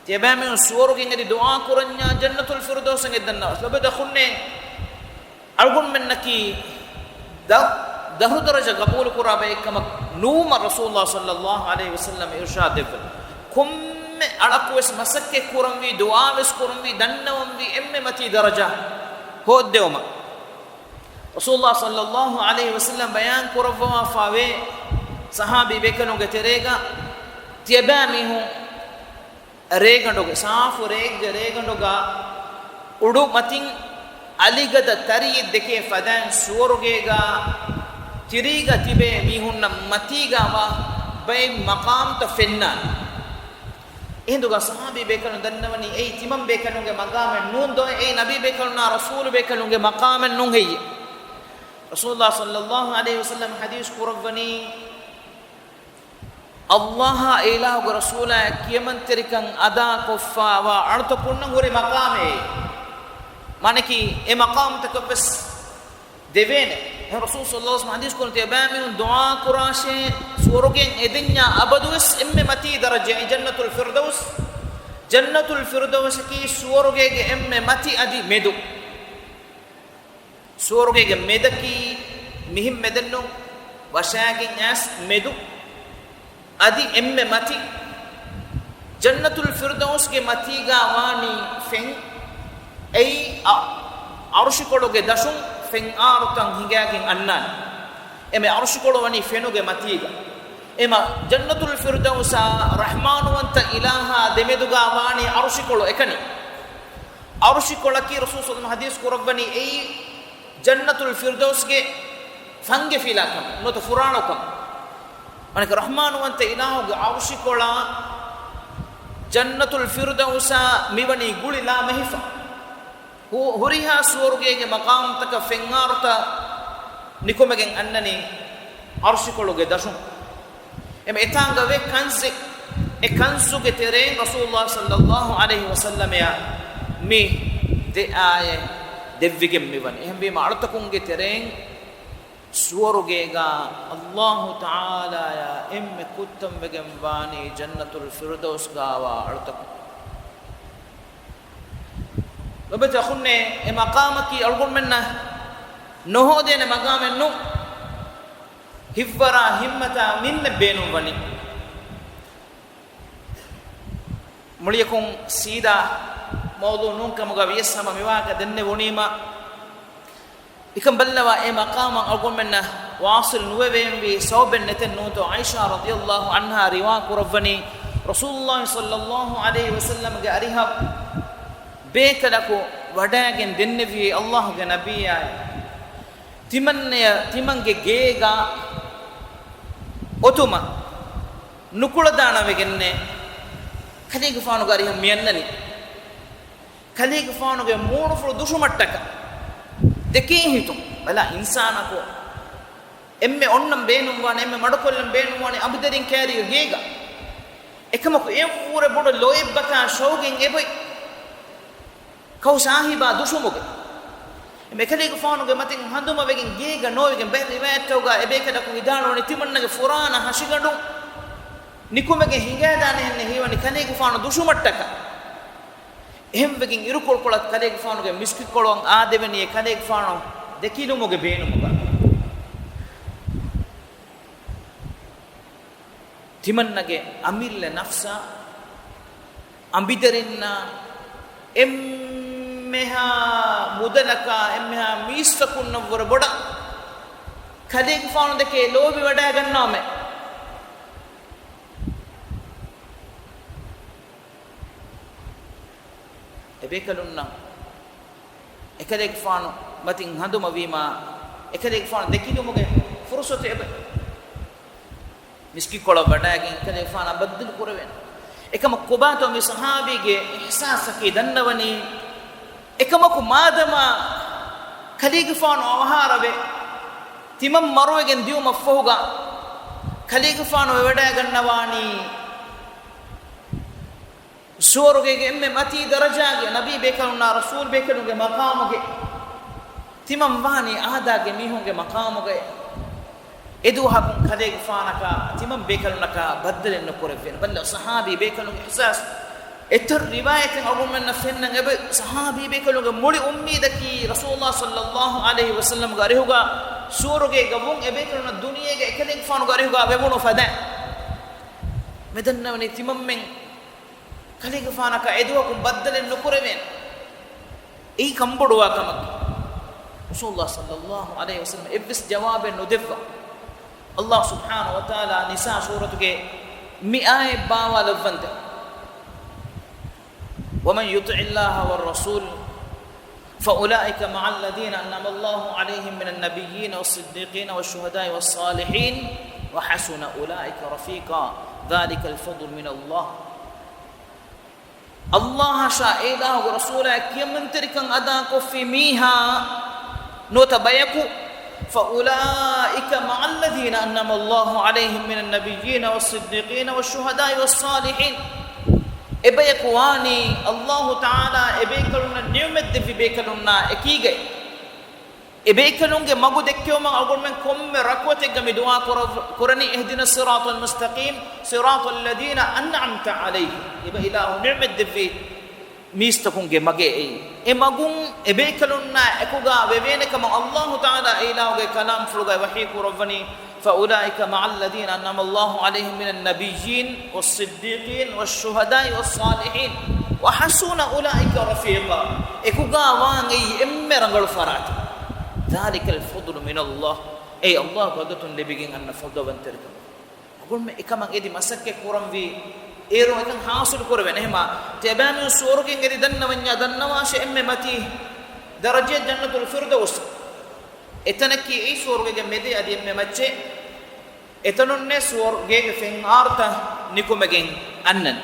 ތިޔަބައިމީހުން ސުވަރުގެއިން އެދި ދުޢާ ކުރަންޏާ، ޖަންނަތުލް ފިރްދައުސަށް އެދި ދަންނަވާށޭ. ލޮބުވެތި އަޚުންނޭ، އަޅުގަނޑުމެންނަކީ ދަ-، ދަށު ދަރަޖަ ގަބޫލުކުރާ ބައެއްކަމަށް ނޫމަށް ރަސޫލުﷲ ޞައްލަﷲ ޢަލައިހި ވަސައްލަމަ އިރުޝާދު ދެއްވަނީ. ކޮންމެ އަޅަކުވެސް މަސައްކަތް ކުރަންވީ، ދުޢާވެސް ކުރަންވީ، ދަންނަވަންވީ އެންމެ މަތީ ދަރަޖަ ހޯއްދެވުމަށް. ރަސޫލުﷲ ޞައްލަﷲ ޢަލައިހި ވަސައްލަމަ ބަޔާން ކުރައްވާފަވޭ، ޞަޙާބީ ބޭކަލުންގެ ތެރޭގަ ތިޔަބައިމީހުން ރޭގަނޑުގެ، ސާފު ރޭގެ ރޭގަނޑުގަ އުޑު މަތިން އަލިގަދަ ތަރިއެއް ދެކޭ ފަދައިން ސުވަރުގޭގަ ތިރީގަ ތިބޭ މީހުންނަށް މަތީގަ ވާ ބައެއް މަޤާމްތައް ފެންނާނެ. އެހިނދުގަ ޞަޙާބީ ބޭކަލުން ދަންނަވަނީ އެއީ ތިމަން ބޭކަލުންގެ މަޤާމެއް ނޫން ދޯ، އެއީ ނަބީ ބޭކަލުންނާ ރަސޫލު ބޭކަލުންގެ މަޤާމެއް ނޫން ހެއްޔެ؟ ރަސޫލުﷲ ޞައްލައްލާހު ޢަލައިހި ވަސައްލަމަ ޙަދީޘް ކުރައްވަނީ، ﷲ އާއި އިލާހުގެ ރަސޫލާއި ކިޔަމަންތެރިކަން އަދާކޮށްފައިވާ އަޅުތަކުންނަށް ހުރި މަޤާމެއް. މާނައަކީ އެ މަޤާމްތަކަށްވެސް ދެވޭނެ. އެހެން ރަސޫލު ޞައްލައްލާހު ޢަލައިހި ވަސައްލަމަ ޙަދީޘް ކުރަން ތިޔަބައިމީހުން ދުޢާ ކުރާށޭ، ސުވަރުގެއިން އެދެންޏާ އަބަދުވެސް އެންމެ މަތީ ދަރަޖައެއް ޖަންނަތުލް ފިރްދައުސް. ޖަންނަތުލް ފިރްދައުސަކީ ސުވަރުގޭގެ އެންމެ މަތި އަދި މެދު. ސުވަރުގޭގެ މެދަކީ މިހެން މެދެއްނު، ވަށާގެން އައިސް މެދު. އަދި އެންމެ މަތި. ޖަންނަތުލް ފިރްދައުސްގެ މަތީގަ ވާނީ ފެން. އެއީ އަ-، އަރުޝިކޮޅުގެ ދަށުން ފެން އާރުތައް ހިނގާގެން އަންނާނެ. އެމެ އަރުޝިކޮޅު ވަނީ ފެނުގެ މަތީގަ. އެމަ ޖަންނަތުލް ފިރްދައުސާ ރަޙްމާނުވަންތަ އިލާހާ ދެމެދުގަ ވާނީ އަރުޝިކޮޅު އެކަނި. އަރުޝިކޮޅަކީ ރަސޫލު ޞައްލައްލާހު ޢަލައިހި ވަސައްލަމަ ޙަދީޘް ކުރައްވަނީ އެއީ ޖަންނަތުލް ފިރްދައުސްގެ ފަންގެފިލާ ކަމަށް ނުވަތަ ފުރާނަކަމަށް. މާނައަކީ ރަޙްމާނުވަންތަ އިލާހުގެ އަރުޝިކޮޅާ ޖަންނަތުލް ފިރްދައުސާ މިވަނީ ގުޅި ލާމެހިފަ. ހު-، ހުރިހާ ސުވަރުގޭގެ މަޤާމްތަކަށް ފެންއާރުތައް ނިކުމެގެން އަންނަނީ އަރުޝިކޮޅުގެ ދަށުން. އެމަ އެތާނގަ ވޭ ކަންޒެއް، އެ ކަންޒުގެ ތެރެއިން ރަސޫލުﷲ ޞައްލައްލާހު ޢަލައިހި ވަސައްލަމައަށް މި ދެ އާޔަތް ދެއްވިގެން މިވަނީ. އެހެންވީމަ އަޅުތަކުންގެ ތެރެއިން ސުވަރުގޭގަ ﷲ ތަޢާލާއާ އެންމެ ކުއްތަންވެގެން ވާނީ ޖަންނަތުލް ފިރްދައުސްގަ ވާ އަޅުތަކުން. ލޮބުވެތި އަޚުންނޭ، އެ މަޤާމަކީ އަޅުގަނޑުމެންނަށް ނުހޯދޭނެ މަޤާމެއް ނޫން. ހިތްވަރާ ހިންމަތާ މިންނެއް ބޭނުންވަނީ. މުޅިއަކުން ސީދާ މައުޟޫޢު ނޫން ކަމުގަ ވިޔަސް ހަމަ މިވާހަކަ ދެންނެވުނީމަ، އެކަން ބައްލަވާ އެ މަޤާމަށް އަޅުގަނޑުމެންނަށް ވާޞިލް ނުވެވޭންވީ ސަބަބެއް ނެތެއް ނޫންތޯ؟ ޢާއިޝާ ރަޟިޔަﷲ ޢަންހާ ރިވާ ކުރައްވަނީ، ރަސޫލުﷲ ޞައްލައްލާހު ޢަލައިހި ވަސައްލަމްގެ އަރިހަށް ބޭކަލަކު ވަޑައިގެން ދެންނެވިއޭ ﷲގެ ނަބިއްޔާއޭ، ތިމަންނަޔަށް ތިމަންގެ ގޭގަ އޮތުމަށް ނުކުޅަދާނަވެގެންނޭ ކަލޭގެފާނުގެ އަރިހަށް މިއަންނަނީ. ކަލޭގެފާނުގެ މޫނުފުޅު ދުށުމަށްޓަކާ ދެކޭ ހިތުން ބަލާ، އިންސާނަކު އެންމެ އޮންނަން ބޭނުންވާނެ، އެންމެ މަޑުކޮށްލަން ބޭނުންވާނެ އަނބިދަރިން ކައިރީގަ ގޭގަ. އެކަމަކު އެއަށްވުރެ ބޮޑު ލޯތްބަކާ ޝައުގެއް އެބޮތް. ކައު ސާހިބާ ދުށުމުގެ. އެކަލޭގެފާނުގެ މަތިން ހަނދުމަވެގެން ގޭގަ ނޯވެގެން ބައެއް ރިވާޔަތްތަކުގަ އެބޭކަލަކު ވިދާޅުވަނީ ތިމަންނަގެ ފުރާނަ ހަށިގަނޑު ނިކުމެގެން ހިނގައިދާނެހެންނެއް ހީވަނީ ކަލޭގެފާނު ދުށުމަށްޓަކާ. އެހެންވެގެން އިރުކޮޅުކޮޅަށް ކަލޭގެފާނުގެ މިސްކިތްކޮޅު އާދެވެނީ ކަލޭގެފާނު ދެކިލުމުގެ ބޭނުމުގަ. ތިމަންނަގެ އަމިއްލަ ނަފްސާ، އަނބިދަރިންނާ، އެންމެހާ މުދަލަކާ، އެންމެހާ މީސްތަކުންނަށްވުރެ ބޮޑަށް ކަލޭގެފާނު ދެކެ ލޯބިވަޑައިގަންނާމެ. އެބޭކަލުންނަށް އެކަލޭގެފާނު މަތިން ހަނދުމަވީމާ، އެކަލޭގެފާނު ދެކިލުމުގެ ފުރުސަތު އެބަ މިސްކިތްކޮޅަށް ވަޑައިގެން އެކަލޭގެފާނާ ބައްދަލު ކުރެވޭނެ. އެކަމަކު ކޮބާތޯ މި ޞަޙާބީގެ އިޙްސާސަކީ ދަންނަވަނީ، އެކަމަކު މާދަމާ ކަލޭގެފާނު އަވަހާރަވެ، ތިމަން މަރުވެގެން ދިޔުމަށްފަހުގަ ކަލޭގެފާނު ވެވަޑައިގަންނަވާނީ، ސުވަރުގޭގެ އެންމެ މަތީ ދަރަޖާގެ ނަބީ ބޭކަލުންނާ ރަސޫލް ބޭކަލުންގެ މަޤާމުގެ، ތިމަން ވާނީ އާދާގެ މީހުންގެ މަޤާމުގައި. އެދުވަހަކުން ކަލޭގެފާނަކާ ތިމަން ބޭކަލުންނަކާ ބައްދަލެއް ނުކުރެއްވޭނެ. ބައްލަ ޞަޙާބީ ބޭކަލުންގެ އިޙްސާސް. އެތައް ރިވާޔަތެއް އަޅުގަނޑުމެންނަށް ފެންނަން އެބަ ޞަޙާބީ ބޭކަލުންގެ މުޅި އުއްމީދަކީ ރަސޫލުﷲ ޞައްލައްލާހު ޢަލައިހި ވަސައްލަމްގެ އަރިހުގަ ސުވަރުގޭގަ ވުން އެބޭކަލުންނަށް ދުނިޔޭގަ އެކަލޭގެފާނުގެ އަރިހުގަ ވެވުނު ފަދައިން. މި ދަންނަވަނީ ތިމަންމެން ކަލޭގެފާނަކާ އެދުވަހަކުން ބައްދަލެއް ނުކުރެވޭނެ. އެއީ ކަންބޮޑުވާ ކަމަކީ. ރަސޫލުﷲ ޞައްލައްލާހު ޢަލައިހި ވަސައްލަމަ އެއްވެސް ޖަވާބެއް ނުދެއްވާ. ﷲ ސުބްޙާނަހޫ ވަތަޢާލާ ނިސާ ސޫރަތުގެ މި އާޔަތް ބާވާލައްވަންދެން، وَمَنْ يُطِعِ اللَّهَ وَالرَّسُولَ فأولئك مع الذين أنعم الله عليهم من النبيين والصديقين والشهداء والصالحين وحسن أولئك رفيقا ذلك الفضل من الله. ﷲ އަށާ އެ އިލާހުގެ ރަސޫލާ ކިޔަމަންތެރިކަން އަދާކޮށްފި މީހާ ނުވަތަ ބަޔަކު، فأولئك مع الذين أنعم الله عليهم من النبيين والصديقين والشهداء والصالحين. އެބަޔަކު ވާނީ ﷲ ތަޢާލާ އެބޭކަލުންނަށް ނިޢުމަތް ދެއްވި ބޭކަލުންނާ އެކީގައި. އެބޭކަލުންގެ މަގު ދެއްކެވުމަށް އަޅުގަނޑުމެން ކޮންމެ ރަކުޢަތެއްގަ މި ދުޢާ ކުރަ-، ކުރަނީ، اهدنا الصراط المستقيم صراط الذين أنعمت عليهم. އެބަ އިލާހު ނިޢުމަތް ދެއްވި މީސްތަކުންގެ މަގޭ އެއީ. އެ މަގުން އެބޭކަލުންނާ އެކުގާ ވެވޭނެ ކަމަށް ﷲ ތަޢާލާ އެ އިލާހުގެ ކަލާމްފުޅުގައި ވަޙީ ކުރައްވަނީ، فأولئك مع الذين أنعم الله عليهم من النبيين والصديقين والشهداء والصالحين وحسن أولئك رفيقا. އެކުގާ ވާން އެއީ އެންމެ ރަނގަޅު ފަރާތެއް. ذلك الفضل من الله. އެއީ ﷲ ގެ އަތުން ލިބިގެން އަންނަ ފަޟްލުވަންތެރިކަމެއް. އަޅުގަނޑުމެން އެކަމަށް އެދި މަސައްކަތް ކުރަންވީ، އޭރު އެކަން ޙާޞިލު ކުރެވޭނެ. އެހެމާ ތިޔަބައިމީހުން ސުވަރުގެއިން އެދި ދަންނަވަންޏާ ދަންނަވާށޭ އެންމެ މަތީ ދަރަޖައެއް ޖަންނަތުލް ފިރްދައުސް. އެތަނަކީ އެއީ ސުވަރުގޭގެ މެދޭ އަދި އެންމެ މައްޗެއް. އެތަނުންނޭ ސުވަރުގޭގެ ފެންއާރުތައް ނިކުމެގެން އަންނަނީ.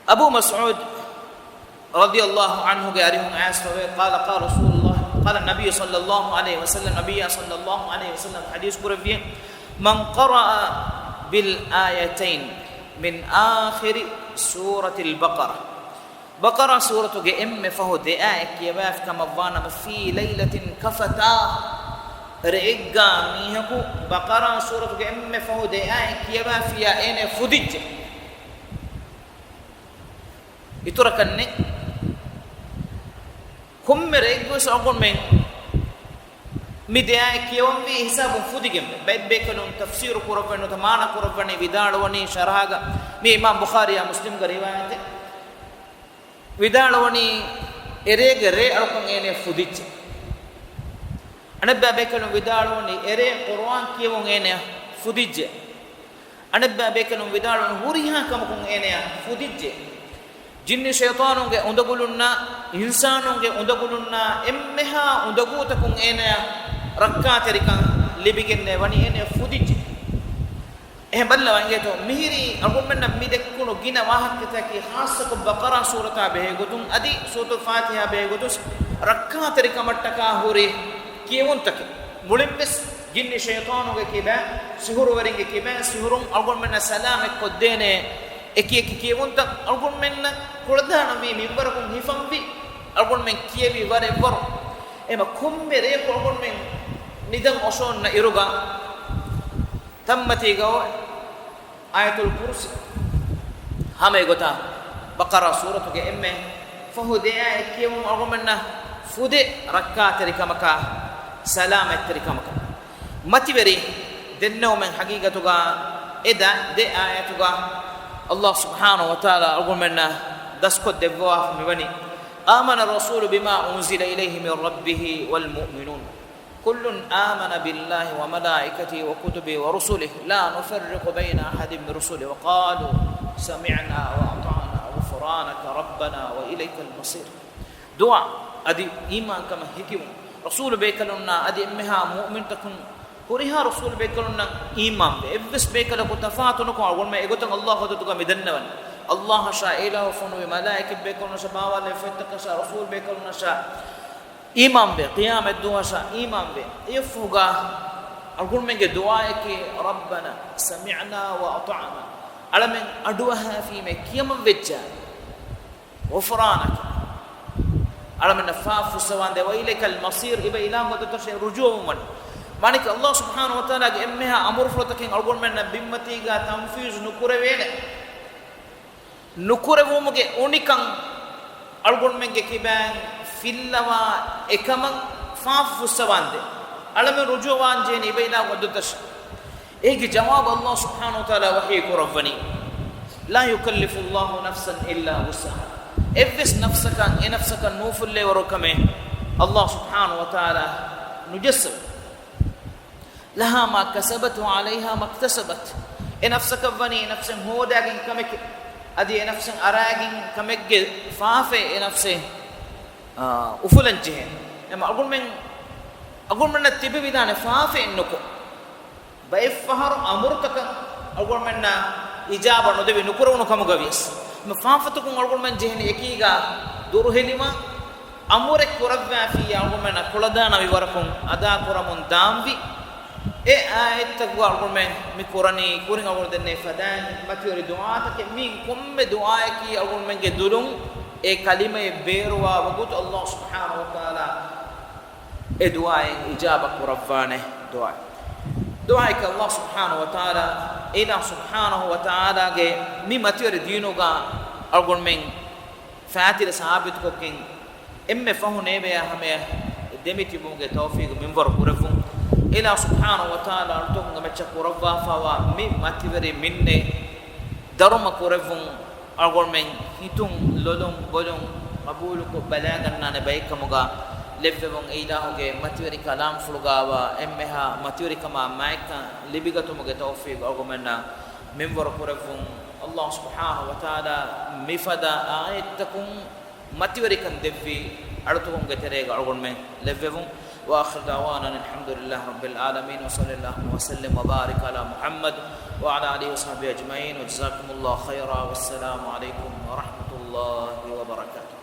އަބޫ މަސްޢޫދު ރަޟިޔަﷲ ޢަންހުގެ އަރިހުން އައިސްފަވޭ، قال، قال رسول الله، قال النبي صلى الله عليه وسلم، ނަބިއްޔާ ޞައްލަﷲ ޢަލައިހި ވަސައްލަމް ޙަދީޘް ކުރެއްވިއޭ، من قرأ بالآيتين من آخر سورة البقرة، ބަޤަރާ ސޫރަތުގެ އެންމެ ފަހު ދެ އާޔަތް ކިޔަވާފި ކަމަށް ވާނަމަ، في ليلة كفتا، ރެއެއްގާ މީހަކު ބަޤަރާ ސޫރަތުގެ އެންމެ ފަހު ދެ އާޔަތް ކިޔަވާފިއްޔާ އޭނަ ފުދިއްޖެ. އިތުރަކަށް ނެތް. ކޮންމެ ރެއެއްގަވެސް އަޅުގަނޑުމެން މި ދެ އާޔަތް ކިޔަވަންވީ ހިސާބުން ފުދިގެން. ބައެއް ބޭކަލުން ތަފްސީރު ކުރައްވަނީ، ނުވަތަ މާނަ ކުރައްވަނީ، ވިދާޅުވަނީ ޝަރަޙަގަ، މީ އިމާމް ބުޚާރީއާ މުސްލިމްގެ ރިވާޔަތެއް. ވިދާޅުވަނީ އެރޭގެ ރޭ އަޅުކަން އޭނަ ފުދިއްޖެ. އަނެއްބައި ބޭކަލުން ވިދާޅުވަނީ އެރޭ ޤުރުއާން ކިޔެވުން އޭނަ ފުދިއްޖެ. އަނެއްބައި ބޭކަލުން ވިދާޅުވަނީ ހުރިހާ ކަމަކުން އޭނަ ފުދިއްޖެ. ޖިންނި ޝައިޠާނުންގެ އުނދަގުލުންނާ އިންސާނުންގެ އުނދަގުލުންނާ އެންމެހާ އުނދަގޫތަކުން އޭނަޔަށް ރައްކާތެރިކަން ލިބިގެންނޭ ވަނީ އޭނަ ފުދިއްޖެ. އެހެން ބައްލަވާ އިނގޭތޯ، މިހިރީ އަޅުގަނޑުމެންނަށް މި ދެއްކުނު ގިނަ ވާހަކަތަކީ ޚާއްޞަކޮށް ބަޤަރާ ސޫރަތާ ބެހޭ ގޮތުން އަދި ސޫރަތުލް ފާތިޙާ ބެހޭ ގޮތުން ރައްކާތެރިކަމަށްޓަކާ ހުރި ކިޔެވުންތަކެއް. މުޅިންވެސް ޖިންނި ޝައިޠާނުގެ ކިބައިން، ސިހުރުވެރިންގެ ކިބައިން، ސިހުރުން އަޅުގަނޑުމެންނަށް ސަލާމަތްކޮށްދޭނެ އެކި އެކި ކިޔެވުންތައް އަޅުގަނޑުމެންނަށް ކުޅަދާނަންވީ މިންވަރަކުން ހިފަންވީ އަޅުގަނޑުމެން ކިޔެވި ވަރަށްވަރު. އެމަ ކޮންމެ ރެއަކު އަޅުގަނޑުމެން ނިދަން އޮށޯންނަ އިރުގަ ތަންމަތީގަ އޮވެ އާޔަތުލް ކުރުސީ ހަމަ އެގޮތަށް ބަޤަރާ ސޫރަތުގެ އެންމެ ފަހު ދެ އާޔަތް ކިޔެވުން އަޅުގަނޑުމެންނަށް ފުދޭ ރައްކާތެރިކަމަކާ، ސަލާމަތްތެރިކަމަކާ. މަތިވެރި ދެންނެވުމެއް ޙަޤީޤަތުގަ އެ ދަ-، ދެ އާޔަތުގަ ﷲ ސުބްޙާނަހޫ ވަތަޢާލާ އަޅުގަނޑުމެންނަށް ދަސްކޮށްދެއްވާފަ މިވަނީ، آمن الرسول بما أنزل إليه من ربه والمؤمنون. كل آمن بالله وملائكته وكتبه ورسله لا نفرق بين أحد من رسله وقالوا سمعنا وأطعنا غفرانك ربنا وإليك المصير. ދުޢާ އަދި އީމާންކަމަށް ހެކިވުން. ރަސޫލު ބޭކަލުންނާ އަދި އެންމެހާ މުއުމިންތަކުން ހުރިހާ ރަސޫލު ބޭކަލުންނަށް އީމާންވެ، އެއްވެސް ބޭކަލަކު ތަފާތު ނުކޮށް އަޅުގަނޑުމެން އެގޮތަށް ﷲ ޙަޟްރަތުގަ މި ދަންނަވަނީ. ﷲ އަށާ އެއިލާހު ފޮނުވި މަލާއިކަތް ބޭކަލުންނަށާ ބާވާލެވި ފޮތްތަކަށާ ރަސޫލު ބޭކަލުންނަށާ އީމާންވެ، ޤިޔާމަތްދުވަހަށާ އީމާންވެ. އެއަށްފަހުގަ އަޅުގަނޑުމެންގެ ދުޢާއަކީ، ربنا سمعنا وأطعنا. އަޅަމެން އަޑުއަހާފީމޭ ކިޔަމަން ވެއްޖާ. غفرانك. އަޅަމެންނަށް ފާފަ ފުއްސަވާނދޭ، وإليك المصير، އިބަ އިލާހު އަތަށޭ ރުޖޫޢަވުން ވަނީ. މާނައަކީ ﷲ ސުބްޙާނަހޫ ވަތަޢާލާގެ އެންމެހާ އަމުރުފުޅުތަކެއް އަޅުގަނޑުމެންނަށް ބިންމަތީގަ ތަންފީޒު ނުކުރެވޭނެ. ނުކުރެވުމުގެ އުނިކަން އަޅުގަނޑުމެންގެ ކިބައިން ފިއްލަވާ އެކަމަށް ފާފަ ފުއްސަވާނދޭ. އަޅަމެން ރުޖޫޢަވާންޖެހޭނީ އިބަ އިލާހު އަތަށޭ. އޭގެ ޖަވާބު ﷲ ސުބްޙާނަހޫ ވަތަޢާލާ ވަޙީ ކުރައްވަނީ، لا يكلف الله نفسا إلا وسعها. އެއްވެސް ނަފްސަކަށް އެ ނަފްސަކަށް ނޫފުއްލޭވަރު ކަމެއް ﷲ ސުބްޙާނަހޫ ވަތަޢާލާ ނުޖައްސަވޭ. لها ما كسبت وعليها ما اكتسبت. އެ ނަފްސަކަށް ވަނީ އެ ނަފްސެއް ހޯދާގެން ކަމެކޭ، އަދި އެ ނަފްސެއް އަރާގެން ކަމެއްގެ ފާފައެއް އެ ނަފްސެއް އާ، އުފުލަން ޖެހޭ. އެމަ އަޅުގަނޑުމެން، އަޅުގަނޑުމެންނަށް ތިބެވިދާނެ ފާފައެއް ނުކޮށް، ބައެއްފަހަރު އަމުރުތަކަށް އަޅުގަނޑުމެންނަށް އިޖާބަ ނުދެވި ނުކުރެވުނު ކަމުގަ ވިޔަސް، އެމަ ފާފަތަކުން އަޅުގަނޑުމެން ޖެހެނީ އެކީގަ ދުރުހެލިވާ، އަމުރެއް ކުރައްވާފިއްޔާ އަޅުގަނޑުމެންނަށް ކުޅަދާނަވި ވަރަކުން އަދާކުރަމުން ދާންވީ. އެ އާޔަތްތަކުގަ އަޅުގަނޑުމެން މި ކުރަނީ، ކުރިން އަޅުގަނޑު ދެންނެވި ފަދައިން މަތިވެރި ދުޢާތަކެއް. މި ކޮންމެ ދުޢާއަކީ އަޅުގަނޑުމެންގެ ދުލުން އެ ކަލިމައެއް ބޭރުވާ ވަގުތު ﷲ ސުބްޙާނަހޫ ވަތަޢާލާ އެ ދުޢާއިން އިޖާބަ ކުރައްވާނެ ދުޢާ. ދުޢާއަކީ ﷲ ސުބްޙާނަހޫ ވަތަޢާލާ، އިލާހު ސުބްޙާނަހޫ ވަތަޢާލާގެ މި މަތިވެރި ދީނުގަ އަޅުގަނޑުމެން ފާތިލަ ސާބިތުކޮށްގެން، އެންމެ ފަހު ނޭވެޔާ ހަމަޔަށް ދެމިތިބުމުގެ ތައުފީގު މިންވަރު ކުރެއްވުން. އިލާހު ސުބްޙާނަހޫ ވަތަޢާލާ އަޅުތަކުންގެ މައްޗަށް ކުރައްވާފައިވާ މި މަތިވެރި މިންނެއް ދަރުމަ ކުރެއްވުން، އަޅުގަނޑުމެން ހިތުން ލޮލުން ބޮލުން ޤަބޫލުކޮށް ބަލާގަންނާނެ ބައެއްކަމުގަ ލެއްވެވުން. އެ އިލާހުގެ މަތިވެރި ކަލާމްފުޅުގަވާ އެންމެހާ މަތިވެރިކަމާ މާތްކަން ލިބިގަތުމުގެ ތައުފީގު އަޅުގަނޑުމެންނަށް މިންވަރު ކުރެއްވުން. ﷲ ސުބްޙާނަހޫ ވަތަޢާލާ މިފަދަ އާޔަތްތަކުން މަތިވެރިކަން ދެއްވި އަޅުތަކުންގެ ތެރޭގަ އަޅުގަނޑުމެން ލެއްވެވުން. وآخر دعوانا أن الحمد لله رب العالمين، وصلى اللهم وسلم وبارك على محمد وعلى آله وصحبه أجمعين، وجزاكم الله خيرا، والسلام عليكم ورحمة الله وبركاته.